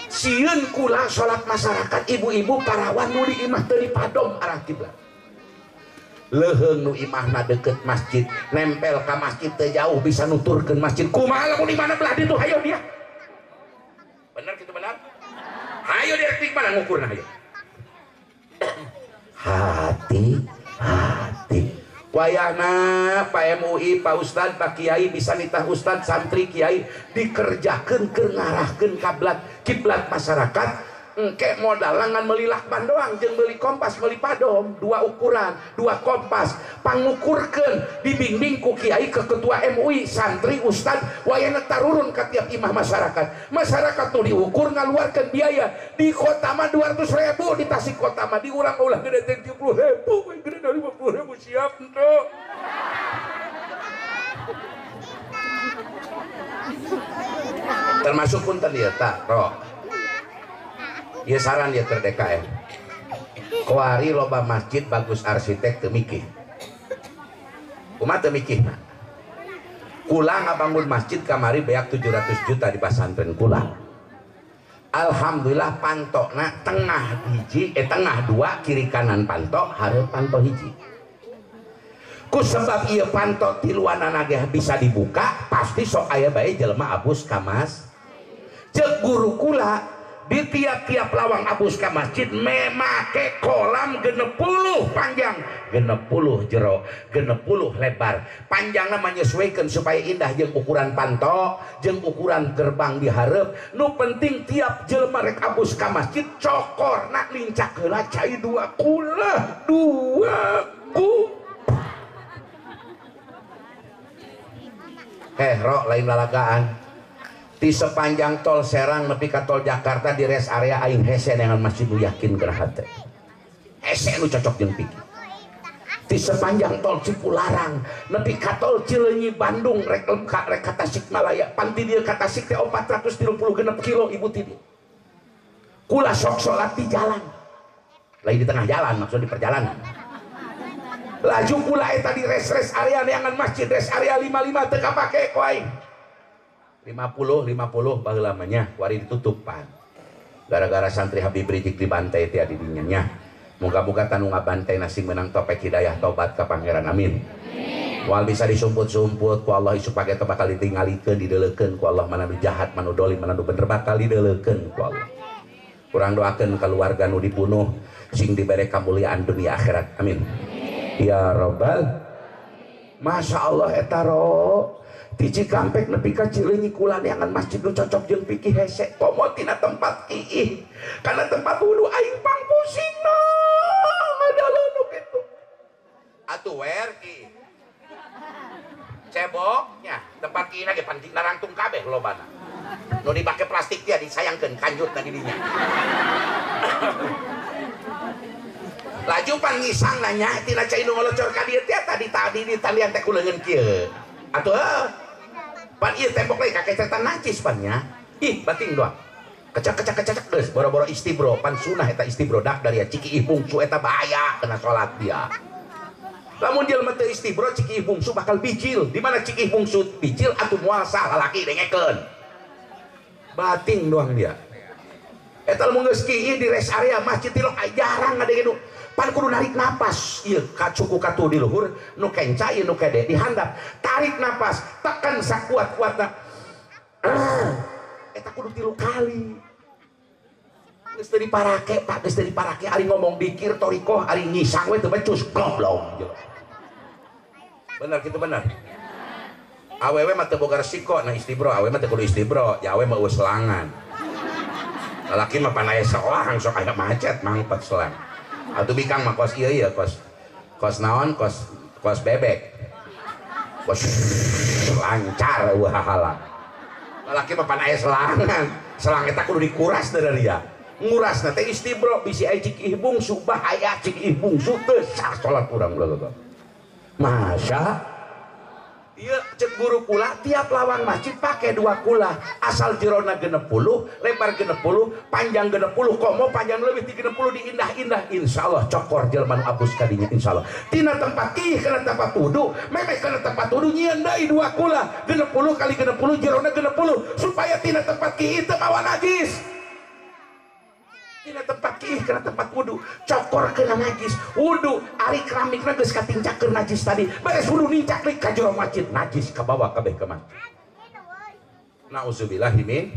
Sieun kula salat masyarakat ibu-ibu parawan nu di imah teu dipadom arah kiblat. Leuheung nu imahna deket masjid nempel ka masjid teu jauh bisa nuturkeun masjid kumaha lamun di mana belah ditu hayo dia bener kitu benar hayo dia rek mana ngukurna hayo hati hati wayahna Pak MUI Pak Ustad Pak Kiai bisa nitah Ustad santri Kiai dikerjakeun keur ngarahkeun kiblat kiblat masyarakat. Engke modal ngan meuli lakban doang jeung meuli kompas meuli padom dua ukuran dua kompas pangukurkeun dibimbing ku kiai ke ketua MUI santri ustad wayahna tarurun ka tiap imah masyarakat masyarakat tuh diukur ngaluarkeun biaya di kota mah 200.000 di Tasik kota mah di urang ulah gede teh 30.000 gede 50.000 siap henteu. Termasuk punten ieu ta ro. Ya saran ya ke DKM. Kuari loba masjid bagus arsitek teu mikih. Kumaha teu mikihna? Kula ngabangun masjid kamari beak 700 juta di pesantren kula. Alhamdulillah pantokna tengah hiji, tengah dua kiri kanan pantok, hareup pantok hiji. Ku sebab ieu pantok tiluanana ge bisa dibuka, pasti sok aya bae jelema abus ka mas. Ceuk guru kula di tiap-tiap lawang abus ka masjid memake kolam 60 panjang 60 jero 60 lebar panjangna menyesuaikan supaya indah jeung ukuran pantok jeung ukuran gerbang dihareup nu penting tiap jelema rek abus ka masjid cokorna lincak heula cai dua kula dua ku ro lain lalagaan di sepanjang tol Serang nepi ka tol Jakarta di rest area aing hese dengan masjid nu yakin geura hate. Hese nu cocok jeung pikir. Di sepanjang tol Cipularang nepi ka tol Cileunyi Bandung rek rek ka Tasikmalaya panti dieu ka Tasik teh 436 kilo ibu ti dieu. Kula sok salat di jalan. Lain di tengah jalan maksud di perjalanan. Laju kula eta di rest-rest area neangan masjid rest area 55 teu kapake ku aing. 50 baheula mah nya wari ditutupan gara-gara santri Habib Rizik dibantai teh di dinya nya moga-moga tanu ngabantai sing menang topek hidayah tobat ka pangeran amin. Moal bisa disumput-sumput ku Allah isuk pake teh bakal ditingalikeun dideulekeun ku Allah mana nu jahat mana nu dolim mana nu bener bakal dideulekeun ku Allah. Kurang doakeun keluarga nu dibunuh sing dibere kamuliaan dunia akhirat amin. Ya robbal Masya Allah eta ro di Cikampek nepi ka Cileunyi kula neangan masjid nu cocok jeung pikih hese komo tina tempat iih karena tempat wudu aing pangpusingna ngadalan nu kitu atuh wer ki ceboknya tempat ieu ge pan narangtung kabeh lobana nu dipake plastik dia disayangkeun kanjutna di dinya laju pan ngisang nanya tina cai nu ngolocor ka dieu teh tadi tadi di talian teh ku leungeun kieu atuh Pan ieu tembok lagi kakecetan najis pan nya. Ih bating doang. Kecak-kecak-kecak geus boro-boro istibro pan sunah eta istibro dak dari ciki ih bungsu eta bahaya kena salat dia. Lamun jelema teu istibro ciki ih bungsu bakal bijil. Di mana ciki ih bungsu bijil atuh moal sah lalaki dengekeun. Bating doang dia. Eta lamun geus kieu di rest area masjid tilok jarang ngadenge pan kudu narik napas ieu ka cuku katu di luhur nu kenca ieu nu kede di handap tarik napas tekan sakuat-kuatna eta kudu 3 kali geus teu diparake Pak geus teu diparake ari ngomong dikir torikoh ari ngisang we teu becus goblok bener kitu bener awewe mah teu boga resiko nah istibro awewe mah teu kudu istibro ya awewe mah eueuh selangan lalaki mah pan aya selang sok aya macet mangpat selang atuh bikang mah kos ieu ieu kos kos naon kos kos bebek kos lancar eueuh hahala lalaki mah pan aya selangan selang eta kudu dikuras dari dia ngurasna teh istibro bisi aya cik ih bungsu bahaya cik ih bungsu teu sah salat urang ulah masa ieu cek guru kula tiap lawang masjid pakai 2 kula asal jerona 60 lebar 60 panjang 60 komo panjang lebih 30 diindah-indah insyaallah cokor jelema nu abus kadinya insyaallah tina tempat ih kana tempat wudu memeh kana tempat wudu nyieun deui 2 kula 60 kali 60 jerona 60 supaya tina tempat kiih teu mawa najis tina tempat kiih kana tempat wudu cokor kena najis wudu ari keramikna geus katincakeun najis tadi beres wudu nincak deui ka jero masjid najis kabawa kabeh ka masjid nauzubillahi min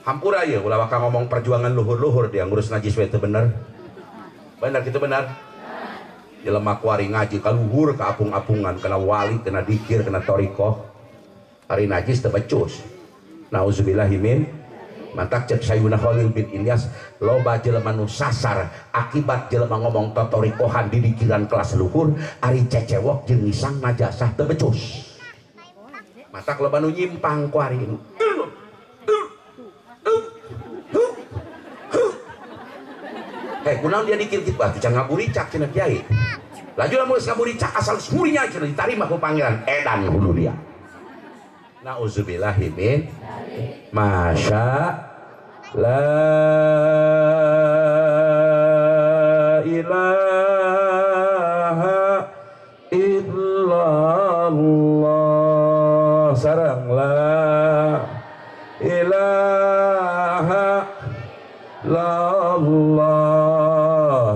hampura ieu ulah waka ngomong perjuangan luhur-luhur dia ngurus najis we teu bener bener kitu bener jelema kuari ngaji ka luhur ka apung-apungan kana wali kana dikir kana thariqah ari najis teu becus nauzubillahi min mantak cek Sayyidina Khalil bin Ilyas loba jelema nu sasar akibat jelema ngomong totorikohan di dikiran kelas luhur ari cecewok jeung ngisang najasah teu becus matak loba nu nyimpang ku ari heh kunaon dia dikir kitu atuh can ngaburicak cenah kiai laju lamun geus ngaburicak asal surinya cenah ditarima ku pangeran edan hulu dia nauzubillahi min masya la ilaha illallah sareng la ilaha illallah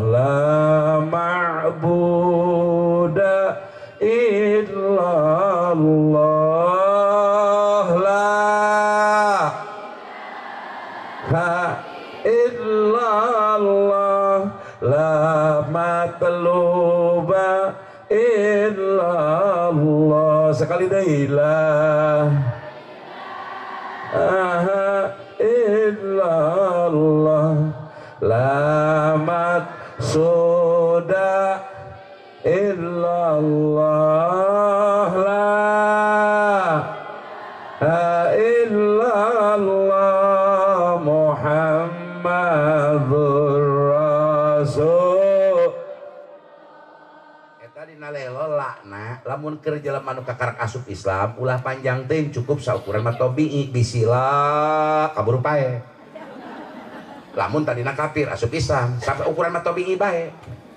la ma'buda illallah illallah la matluba illallah sekali deui la aha illallah la matsuda illallah la illallah Muhammadur Rasul eta dina lelolakna lamun keur jelema nu kakarak asup Islam ulah panjang teuing cukup saukuran mah tobii bisila kaburu pae lamun tadina kafir asup Islam sampai ukuran mah tobii bae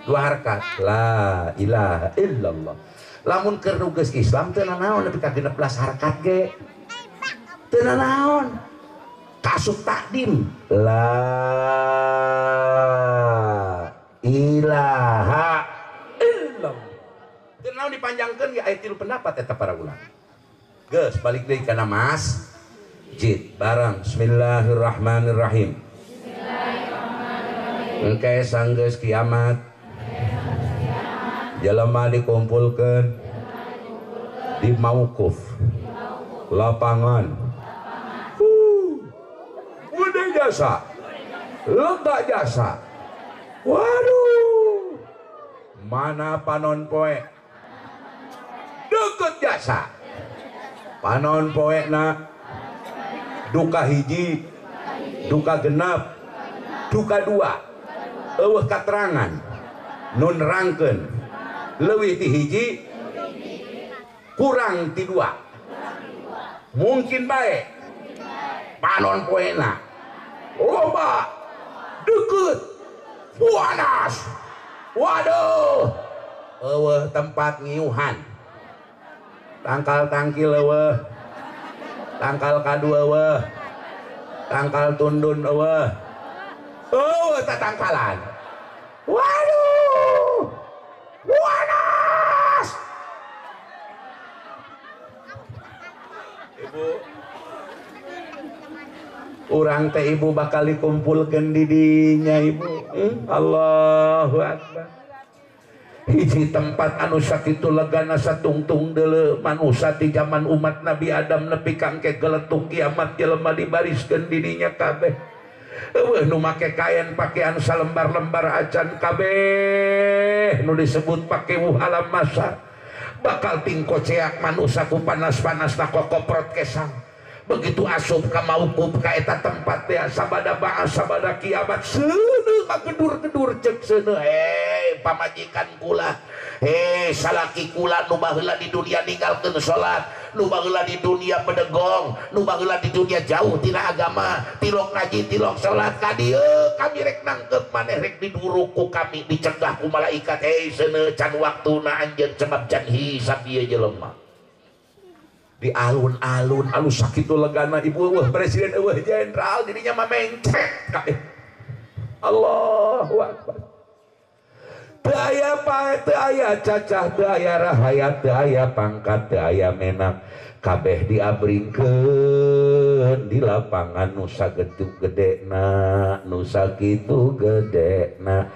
2 harkat la ilaha illallah lamun keur nu geus Islam teu nanaon nepi ka 16 harkat ge teu nanaon kasub takdim la ilaha illallah teu naon dipanjangkeun ge aya 3 pendapat eta para ulama geus balik deui kana masjid bareng bismillahirrahmanirrahim bismillahirrahmanirrahim engke sanggeus kiamat jelema dikumpulkeun di mauquf lapangan gede jasa, lega jasa. Waduh, mana panon poe deket jasa. Panon poe na duka hiji, duka genap, duka 2. Eueuh katerangan, nun rangkeun, leuwih ti hiji, kurang ti 2. Mungkin bae. Panon poena. Loba. Deket. Panas. Waduh. Eueuh tempat ngiuhan. Tangkal tangkil eueuh. Tangkal kadu eueuh. Tangkal tundun eueuh. Eueuh tatangkalan. Waduh. Panas. Ibu, urang teh ibu bakal dikumpulkeun di dinya ibu. Allahu Akbar. Hiji tempat anu sakitu legana satungtung deuleu manusa ti zaman umat Nabi Adam nepi ka engke geletuk kiamat jelema dibariskeun di dinya kabeh. Eueuh nu make kain pakaian salembar-lembar acan kabeh nu disebut pakewuh alam masa. Bakal tingkoceak manusa ku panas-panas na kokoprot kesang. Begitu asup ka maukub ka eta tempat teh sabada baas sabada kiamat seuneu kagedur-gedur ceuk seuneu hei pamajikan kula, hei salaki kula nu baheula di dunia ninggalkeun salat, nu baheula di dunia bedegong, nu baheula di dunia jauh tina agama, tilok ngaji tilok salat ka dieu kami rek nangkep maneh rek diduruk ku kami dicegah ku malaikat hei seuneu can waktuna anjeun sebab can hisab ieu jelema. Di alun-alun alus sakitu legana ibu eueuh presiden eueuh jenderal dirinya mah mencet kabeh. Allahu Akbar. Teu aya pae, teu aya cacah, teu aya rahayat, teu aya pangkat, teu aya menak, kabeh diabringkeun di lapangan nu sagetu gedena, nu sakitu gedena.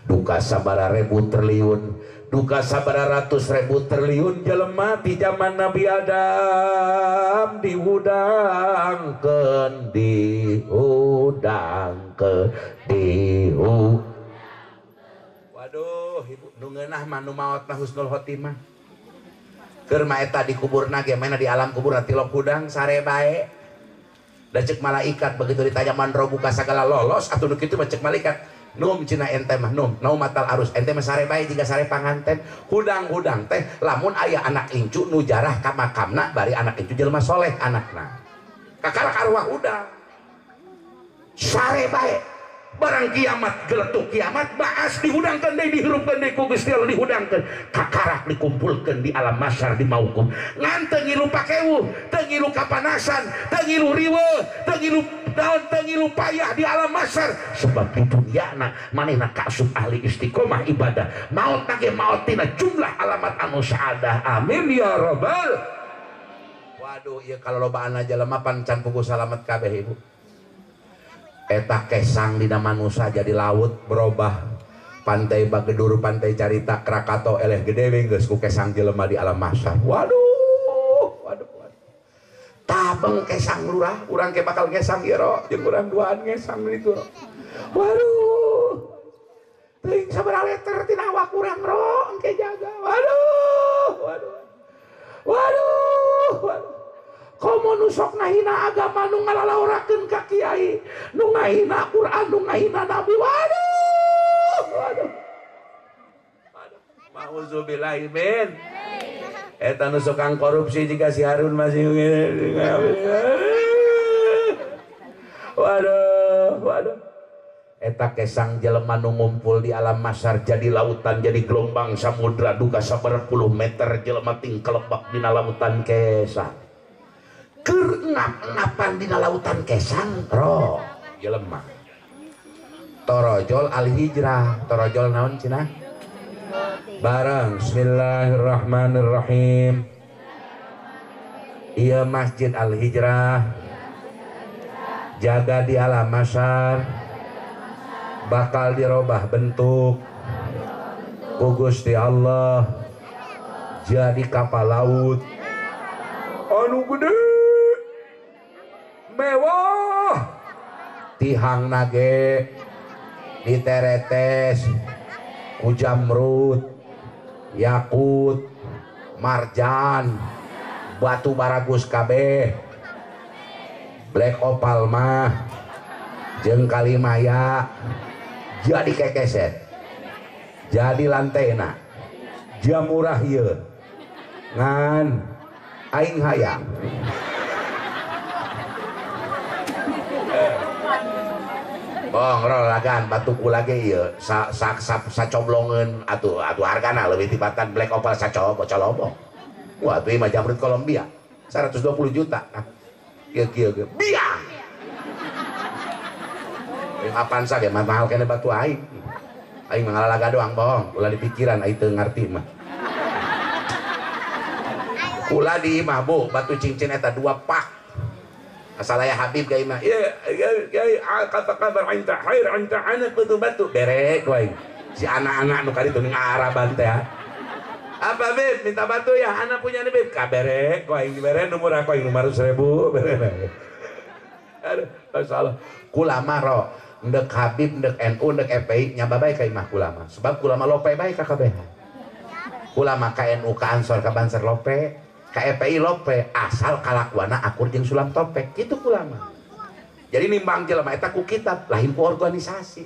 Duka sabara ribu triliun, duka sabara ratus ribu triliun jelema di zaman Nabi Adam dihudangkeun, dihudangkeun, dihu. Waduh, ibu nu ngeunah mah nu maot mah husnul khotimah. Keur mah eta dikuburna ge mana di alam kubur tilok hudang sare bae. Da ceuk malaikat begitu ditanya man robuka sagala lolos atuh nu kitu mah ceuk malaikat. Num cina ente mah num naumatal arus ente mah sare bae jiga sare panganten hudang-hudang teh lamun aya anak incu nu jarah ka makamna bari anak incu jelema soleh anakna kakarak arwah hudang sare bae barang kiamat geletuk kiamat baas dihudangkeun deui dihirupkeun deui ku Gusti Allah dihudangkeun kakarak dikumpulkeun di alam masyar di maukum ngan teu ngilu pakewuh teu ngilu kapanasan teu ngilu riweuh teu ngilu daun teu ngilu payah di alam masyar sebab di dunyana manehna kaasup ahli istiqomah ibadah maot ge maot tina jumlah alamat anu saadah amin ya rabbal. Waduh ieu kalolobaan jelema pan can puguh salamet kabeh ibu. Eta kesang dina manusa jadi laut berubah pantai Bagedur pantai Carita Krakato eleh gede we geus ku kesang jelema di alam mahsyar. Waduh waduh waduh tabeng kesang lurah urang ke bakal ngesang ieu ro jeung urang duaan ngesang ditu ro. Waduh teuing sabaraha liter tina awak urang ro engke jaga. Waduh waduh waduh waduh komo nu sok ngahina agama nu ngalalaurakeun ka kiai nu ngahina Quran nu ngahina nabi. Waduh waduh waduh mauzubillahi min eta nu sokang korupsi jika si Harun masih waduh waduh eta kesang jelema nu ngumpul di alam masyar jadi lautan jadi gelombang samudra duka sabaraha puluh meter jelema tingkelebak dina lautan kesang keur ngap-ngapan dina lautan kesang ro jelema torojol al hijrah torojol naon cenah bareng bismillahirrahmanirrahim ieu masjid al hijrah jaga di alam masyar bakal dirobah bentuk ku Gusti Allah jadi kapal laut anu gede mewah tihang nage diteretes ku jamrut yakut marjan batu baragus kabeh black opal mah jeung kalimaya jadi kekeset jadi lantena jamurah ieu ngan aing hayang. Bong rolagan batu kula ge ieu sa sa sacoblongeun atuh atuh hargana leuwih tibatan Black Opal sacobo colobong. Wah atuh ieu mah jamrut Kolombia 120 juta. Kieu kieu ge biang. Jeung Avanza ge mahal keneh batu aing. Aing mah ngalalaga doang bohong, ulah dipikiran aing teu ngarti mah. Kula di imah bu, batu cincin eta 2 pak. Asal aya Habib ka imah. Ya ya kata kabar anta khair anta anak batu-batu berek wae. Si anak-anak nu kali teu ngaraban teh. Apa Bib minta batu ya anak punya nih Bib kaberek wae dibere nu murah ku aing 500.000 bere. Aduh masalah. Kula mah ro ndek Habib ndek NU ndek FPI nyaba bae ka imah kula mah. Sebab kula mah lope bae ka kabehan. Kula mah ka NU ka Ansor ka Banser lope. KFPI lope asal kalakuana akur jeung sulam topek gitu kulama. Jadi nimbang jelema eta ku kitab lain ku organisasi.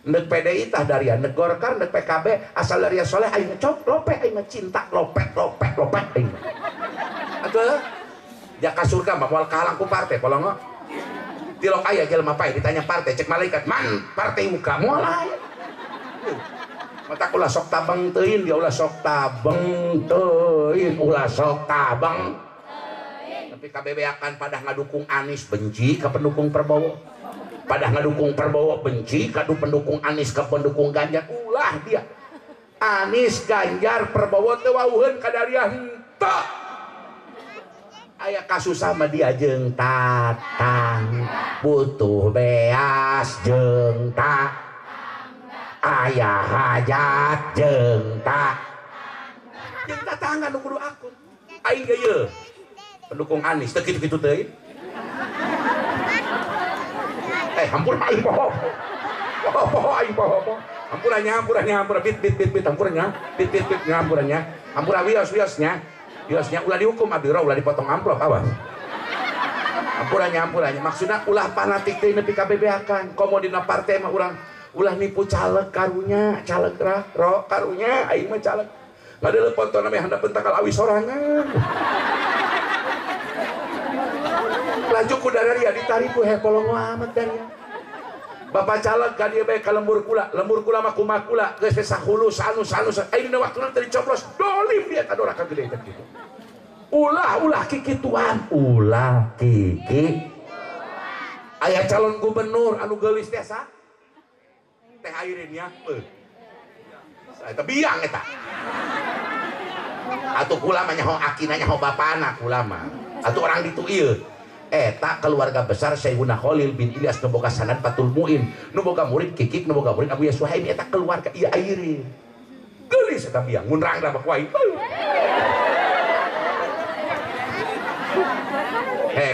Ndek PDI tah daria ndek Golkar ndek PKB asal daria soleh aing cop lope aing cinta lope lope lope aing. Atuh jaka surga mah moal kahalang ku partai polongo. Tilok aya jelema pae ditanya partai cek malaikat man partai muka moal aya. Mata ulah sok tabeng teuing dia ulah sok tabeng teuing ulah sok tabeng. Tapi KBB akan pada ngadukung Anies benci ke pendukung Prabowo. Pada ngadukung Prabowo benci ke pendukung Anies ke pendukung Ganjar ulah dia. Anies Ganjar Prabowo teu wauheun ka daria henteu. Aya kasus sama dia jeung tatang butuh beas jeung tak ayah hajat jeung tak jeung tatangga nu kudu akur aing ge ieu pendukung Anies teu kitu-kitu teuing hampura aing poho poho aing poho hampura nya hampura nya hampura bit bit bit bit hampura nya bit bit bit nya hampura nya hampura wios wios nya wios nya ulah dihukum abdi ulah dipotong amplop awas hampura nya hampura nya maksudna ulah fanatik teh nepi ka bebeakan komo dina partai mah urang ulah nipu caleg karunya caleg rah ro karunya aing mah caleg ngadeuleuh pontona meh handapeun takal awi sorangan laju ku dararia ditaripu heh kolongo amat daria bapak caleg ka dieu bae ka lembur kula mah kumaha kula geus teh sahulu sanu sanu aing dina waktuna teu dicoblos dolim dia ka doraka gede teh kitu ulah ulah kikituan ulah kiki aya calon gubernur anu geulis teh sa teh airinnya eta biang eta atuh kula mah nyaho akina nyaho bapana kula mah atuh orang ditu ieu eta keluarga besar Syekhuna Khalil bin Ilyas nu boga sanad Fathul Muin nu boga murid Kikik nu boga murid Abu Suhaimi eta keluarga ieu Airin geulis eta biang mun rangda mah ku aing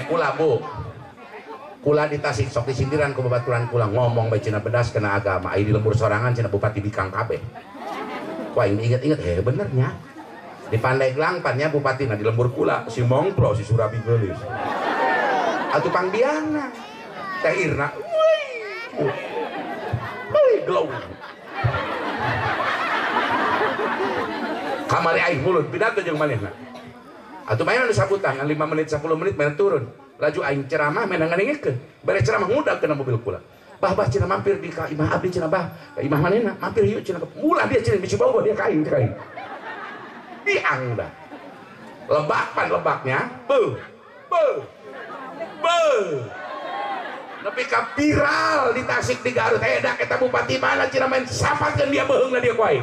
kula bu kula di Tasik sok disindiran ku babaturan kula ngomong bae cenah bedas kena agama ai di lembur sorangan cenah bupati bikang kabeh ku aing inget-inget bener nya di Pandeglang pan nya bupatina di lembur kula si Mongpro si Surabi geulis atuh pangbiangna teh Irna wih glow kamari aing mulut pidato jeung manehna atuh main anu sabutan 5 menit 10 menit main turun laju aing ceramah main ngadengkeun bare ceramah ngudag kana mobil kula bah bah cenah mampir di ka imah abdi cenah bah ka imah manehna mampir yuk cenah mulah dia cenah bisi bawa dia ka aing ka aing biang dah lebak pan lebaknya beuh beuh beuh nepi ka viral di Tasik di Garut edak eta bupati mana cenah main sapakeun dia beuheungna dia ku aing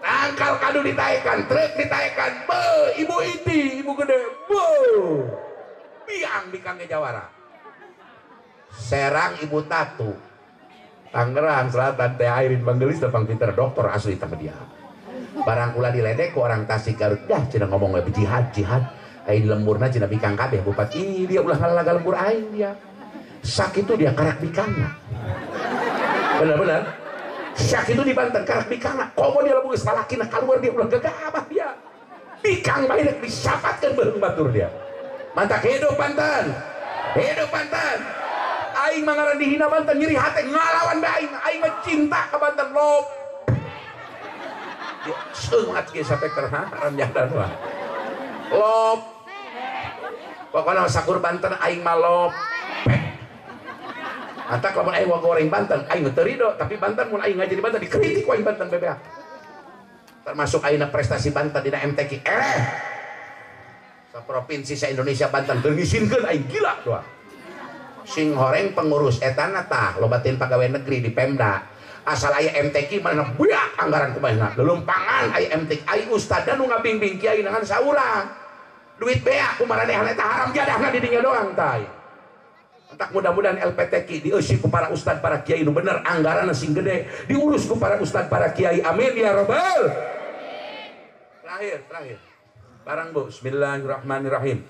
tangkal kadu ditaekan truk ditaekan beuh ibu iti ibu gede beuh biang di Kangge Jawara Serang ibu Tatu Tangerang Selatan teh Airin Banggelis tepang pinter dokter asli tah dia barang kula diledek ku orang Tasik Garut dah cenah ngomong we jihad jihad aing lemburna cenah bikang kabeh bupati ih dia ulah ngalaga lembur aing dia sakitu dia karak bikangna bener-bener sakitu di Banten karak bikangna komo dia lamun geus salakina kaluar dia ulah gagabah dia bikang bae rek disapatkeun beuheung batur dia mantak hidup Banten hidup Banten aing mah ngaran dihina Banten nyeri hate ngalawan bae aing aing mah cinta ka Banten lop seungat ge sampe keur haram jalan mah lop pokona sakur Banten aing mah lop Antak lamun aing goreng Banten, aing teu rido, tapi Banten mun aing ngaji di Banten dikritik ku aing Banten BBA. Termasuk ayeuna prestasi Banten dina MTQ. Sa provinsi sa Indonesia Banten keur ngisinkeun aing gila doa. Sing horeng pengurus etana tah lobatin pegawai negeri di Pemda. Asal aya MTQ mana buyak anggaran kumaha. Lelumpangan aya MTQ, ai ustadna nu ngabingbing kiai dengan saurang. Duit beak kumaranehna eta haram jadahna di dinya doang tah. Tak mudah-mudahan LPTQ dieusi ku para ustad para kiai nu bener anggaran sing gede diurus ku para ustad para kiai, amin ya rabbal. Terakhir barang bu, bismillahirrahmanirrahim.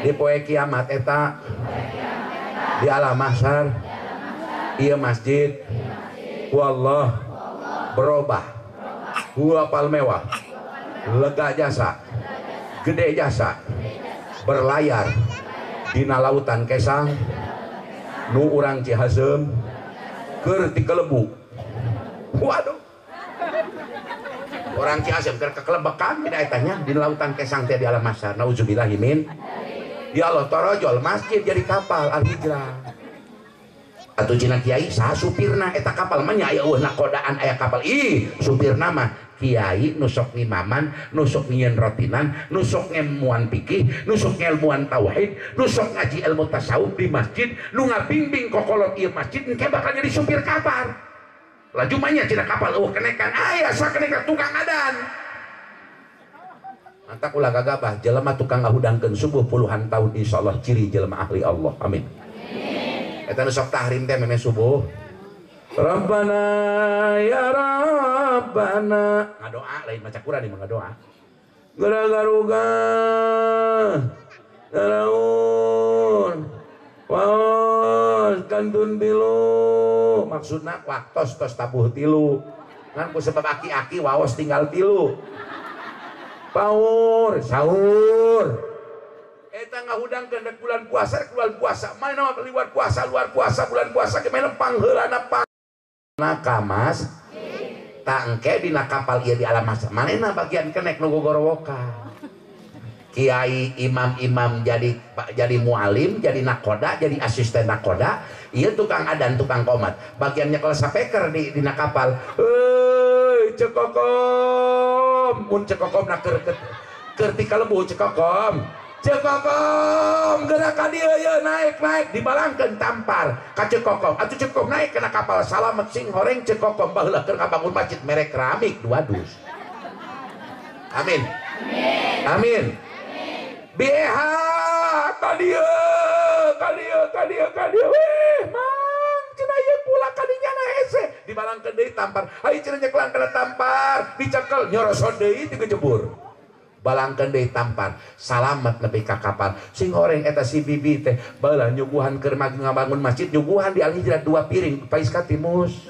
Di poe kiamat eta di alam mahsyar ieu masjid wallah berubah huwa palmewah lega jasa gede jasa berlayar dina lautan kesang nu urang Cihaseum keur tikelebu. Waduh, orang Cihaseum keur kekelebekan dina eta nya dina lautan kesang teh di alam mahsyar. Nauzubillahi min. Ya Allah, torojol masjid jadi kapal Al Hijrah. Atuh cina kiai saha supirna eta kapal mah nya aya eueuh nakodaan aya kapal. Ih, supirna mah kiai nusok ngimaman, nusok nyieun rotinan, nusok ngelmuan fikih, nusok ngelmuan tauhid, nusok ngaji ilmu tasawuf di masjid, nu ngabingbing kokolot ieu masjid engke bakal jadi supir kapal. Laju mah nya cina kapal eueuh kenekan, aya sakenekan tukang adan. Mantak ulah gagabah jelema tukang ngahudangkeun subuh puluhan tahun insyaallah ciri jelema ahli Allah. Amin. Eta nu sok tahrim teh memeh subuh. Rabbana ya Rabbana. Ngadoa lain maca Quran ieu mah ngadoa. Gara-garuga garaun waos kantun tilu. Maksudna waktos tos tabuh tilu. Ngan ku sebab aki-aki waos tinggal tilu. Paur sahur. Eta ngahudangkeun rek bulan puasa, rek bulan puasa. Mana mah luar puasa, bulan puasa ge mah pangheulana pang. Nakamas tangke dina kapal ieu di alam masa. Manehna bagian kenek nu gogorowokan. Kiai, imam-imam jadi mualim, jadi nakoda, jadi asisten nakoda, ieu tukang adan, tukang komat. Bagiannya kalau sapeker di dina kapal. Euy, cekokom, mun cekokom na keur keur tikalebu cekokom. Cekokom gerak ka dieu ye naik-naik dibalangkeun tampar ka cekokom. Atuh cekokom naik kana kapal salamet sing horeng cekokom baheula keur ngabangun masjid merek keramik 2 dus. Amin. Amin. BH ka dieu ka dieu ka dieu ka dieu weh mang cenah ieu kula ka dinya na hese dibalangkeun deui tampar. Hayu cenah nyekelan kana tampar dicekel nyorosot deui digejebur. Balangkeun deui tampar salamet nepi ka kapal sing horeng eta si bibi teh baheula nyuguhan keur ngabangun masjid nyuguhan di Al Hijrah 2 piring pais ka timus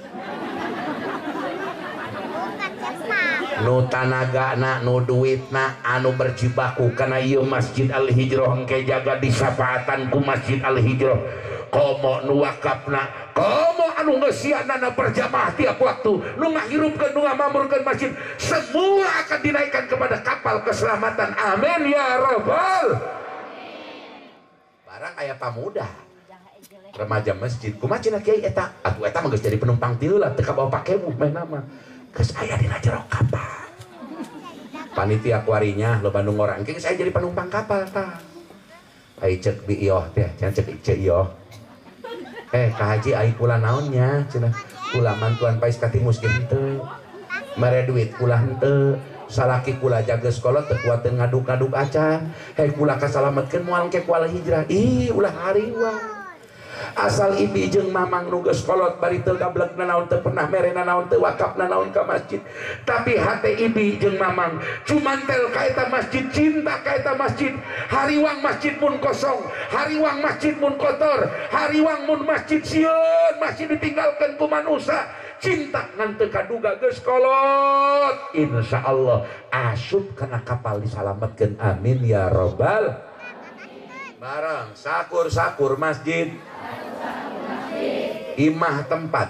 nu tanagana nu duitna anu berjibaku kana ieu masjid Al Hijrah engke jaga disafaatan ku masjid Al Hijrah komo nu wakafna komo anu ngesianana berjamaah tiap waktu nu ngahirupkeun nu ngamamurkeun masjid semua akan dinaikkan kepada kapal keselamatan. Amin ya rabbal. Barang aya pamuda remaja masjid kumaha cenah kiai eta atuh eta mah geus jadi penumpang tieu lah teu kabawa pakebuh meh nama geus aya dina jero kapal. Panitia kuarinya lo Bandung orang engke geus aya jadi penumpang kapal tah. Ai cek bi ioh teh cenah cek ieu ioh. Ka haji ai kula naonnya cenah kula mantuan pais ka timus ge henteu mere duit kula henteu salaki kula jaga sekolah teu kuateun ngaduk-ngaduk acan hei kula kasalametkeun moal engke kuala hijrah ih ulah hariwang asal ibi jeung mamang nu geus kolot bari teu gablek nanaon teu pernah mere nanaon teu wakaf nanaon ka masjid tapi hate ibi jeung mamang cumantel ka eta masjid cinta ka eta masjid hariwang masjid mun kosong hariwang masjid mun kotor hariwang mun masjid sieun masjid ditinggalkeun ku manusia cinta ngan teu kaduga geus kolot insyaallah asup kana kapal disalametkeun amin ya robbal. Barang sakur-sakur masjid imah tempat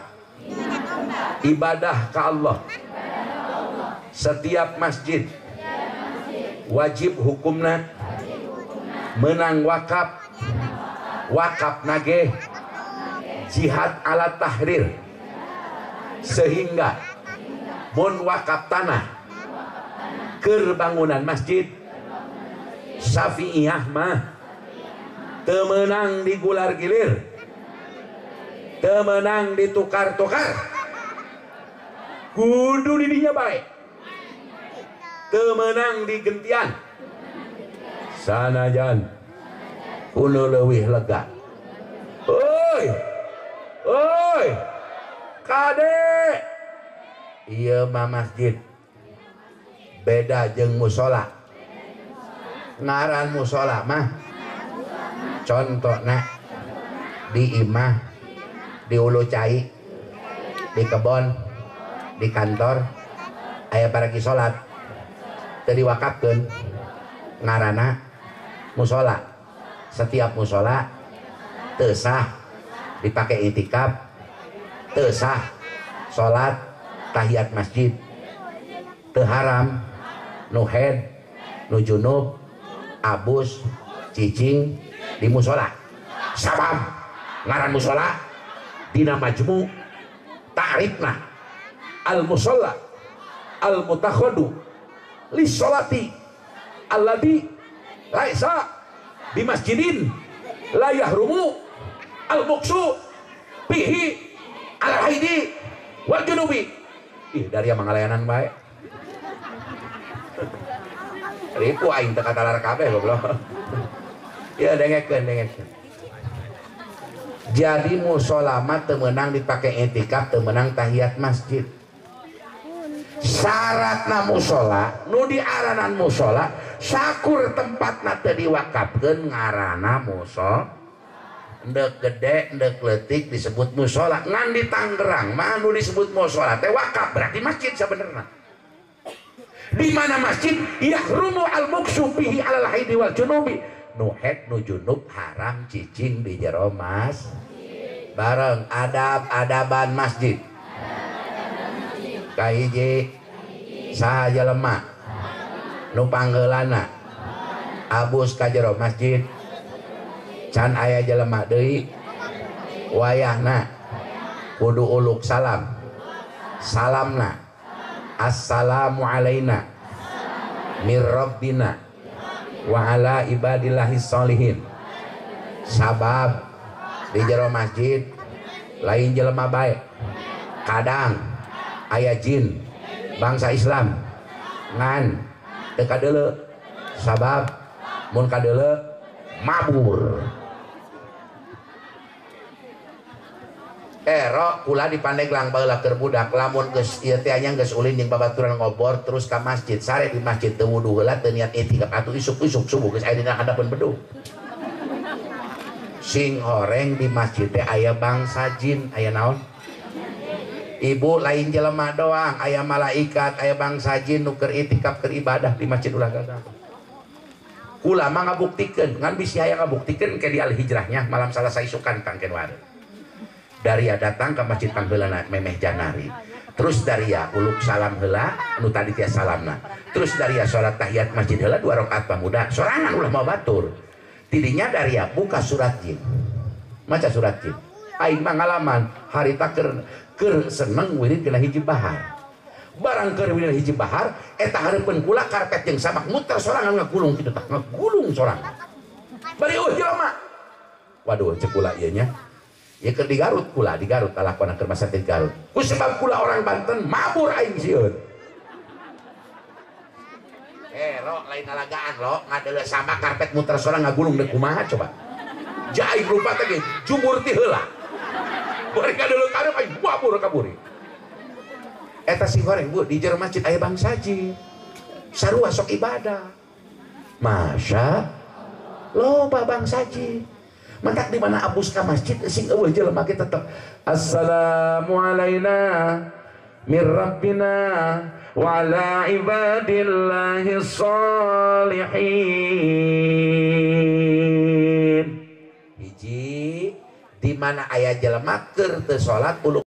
ibadah ke Allah. Setiap masjid wajib hukumna menang wakaf, wakaf nage Jihad ala tahrir. Sehingga mun wakaf tanah keur bangunan masjid Syafi'iyah mah teu meunang digular gilir, teu meunang ditukar-tukar, kudu di dinya bae, teu meunang digentian sanajan kudu leuwih lega. Oi oi kade, ieu mah masjid beda jeung musola. Ngaran musola mah contohna di imah, di ulu cai, di kebon, di kantor aya paragi salat teu diwakafkeun, ngaranna musola. Setiap musola teu sah dipake itikaf, teu sah salat tahiyat masjid, teu haram nu haid, nu junub, abus, cicing di musola. Sabab ngaran musola dina majmu ta'rifna al musola al mutakhadu lis sholati alladzi laisa di masjidin la yahrumu al muksu bihi al haidi wal junubi. Ih, dari yang mangalayanan bae. Ripu aing teu katalar kabeh goblok. Ya dengekeun dengekeun. Jadi musola mah teu meunang dipake itikaf, teu meunang tahiyat masjid. Syaratna musola, nu diaranan musola, sakur tempatna teu diwakafkeun ngaranna musola. Endek gede, endek leutik disebut musola. Ngan di Tangerang mah nu disebut musola teh wakaf, berarti masjid sabenerna. Di mana masjid yahrumu al muksu bihi alal haidi wal junubi. Nu haid nu junub haram cicing di jero mas. Bareng adab-adaban masjid. Kahiji saha jelema nu panggeulana abus ka jero masjid can aya jelema deui wayahna kudu uluk salam. Salamna assalamu alaina mir rabbina wa ala ibadillahis sholihin. Sabab di jero masjid lain jelema bae, kadang aya jin bangsa Islam ngan teu kadeuleu, sabab mun kadeuleu mabur. Ero kula di Pandeglang baheula keur budak, lamun geus ieu teh nya geus ulin jeung babaturan ngobor terus ka masjid, sare di masjid teu wudu heula teu niat itikaf atuh isuk-isuk subuh geus aya dina hadapeun bedug. Sing horeng di masjid teh aya bangsa jin, aya naon? Ibu lain jelema doang, aya malaikat, aya bangsa jin nu keur itikaf keur ibadah di masjid ulah gagal. Kula mah ngabuktikeun, ngan bisi aya ngabuktikeun ke di al hijrahnya malam Salasa isukan tangken wae. Daria datang ke masjid pangheulana memeh janari. Terus daria uluk salam heula nu tadi tia salamna. Terus daria salat tahiyat masjid heula 2 rakaat pamuda. Sorangan ulah mau batur. Tidinya daria buka surat jin. Maca surat jin. Aing mah ngalaman harita keur seneng wirid kena hiji bahar. Barang keur wirid hiji bahar eta hareupeun kula karpet jeung samak muter sorangan ngagulung kitu tah, ngagulung sorangan. Bari eueuh jelema. Waduh cek kula ieu nya. Ya keur di Garut kula, di Garut talakona keur masa di Garut. Ku sebab kula orang Banten mabur aing sieun. Ro lain alagaan lo ngadeuleu sama karpet muter sorang ngagulung deuk kumaha coba. Ja aing lupa teh ge jumur ti heula. Bari ngadeuleu karep aing mabur kaburi. Eta sing goreng Bu di jero masjid aya bangsa jin. Sarua sok ibadah. Masya loba bangsa jin. Mentak di mana abus ka masjid sing eueuh jelema ge tetep assalamu alaina mir rabbina wa ala ibadillahi sholihin. Hiji di mana aya jelema keur teu salat uluk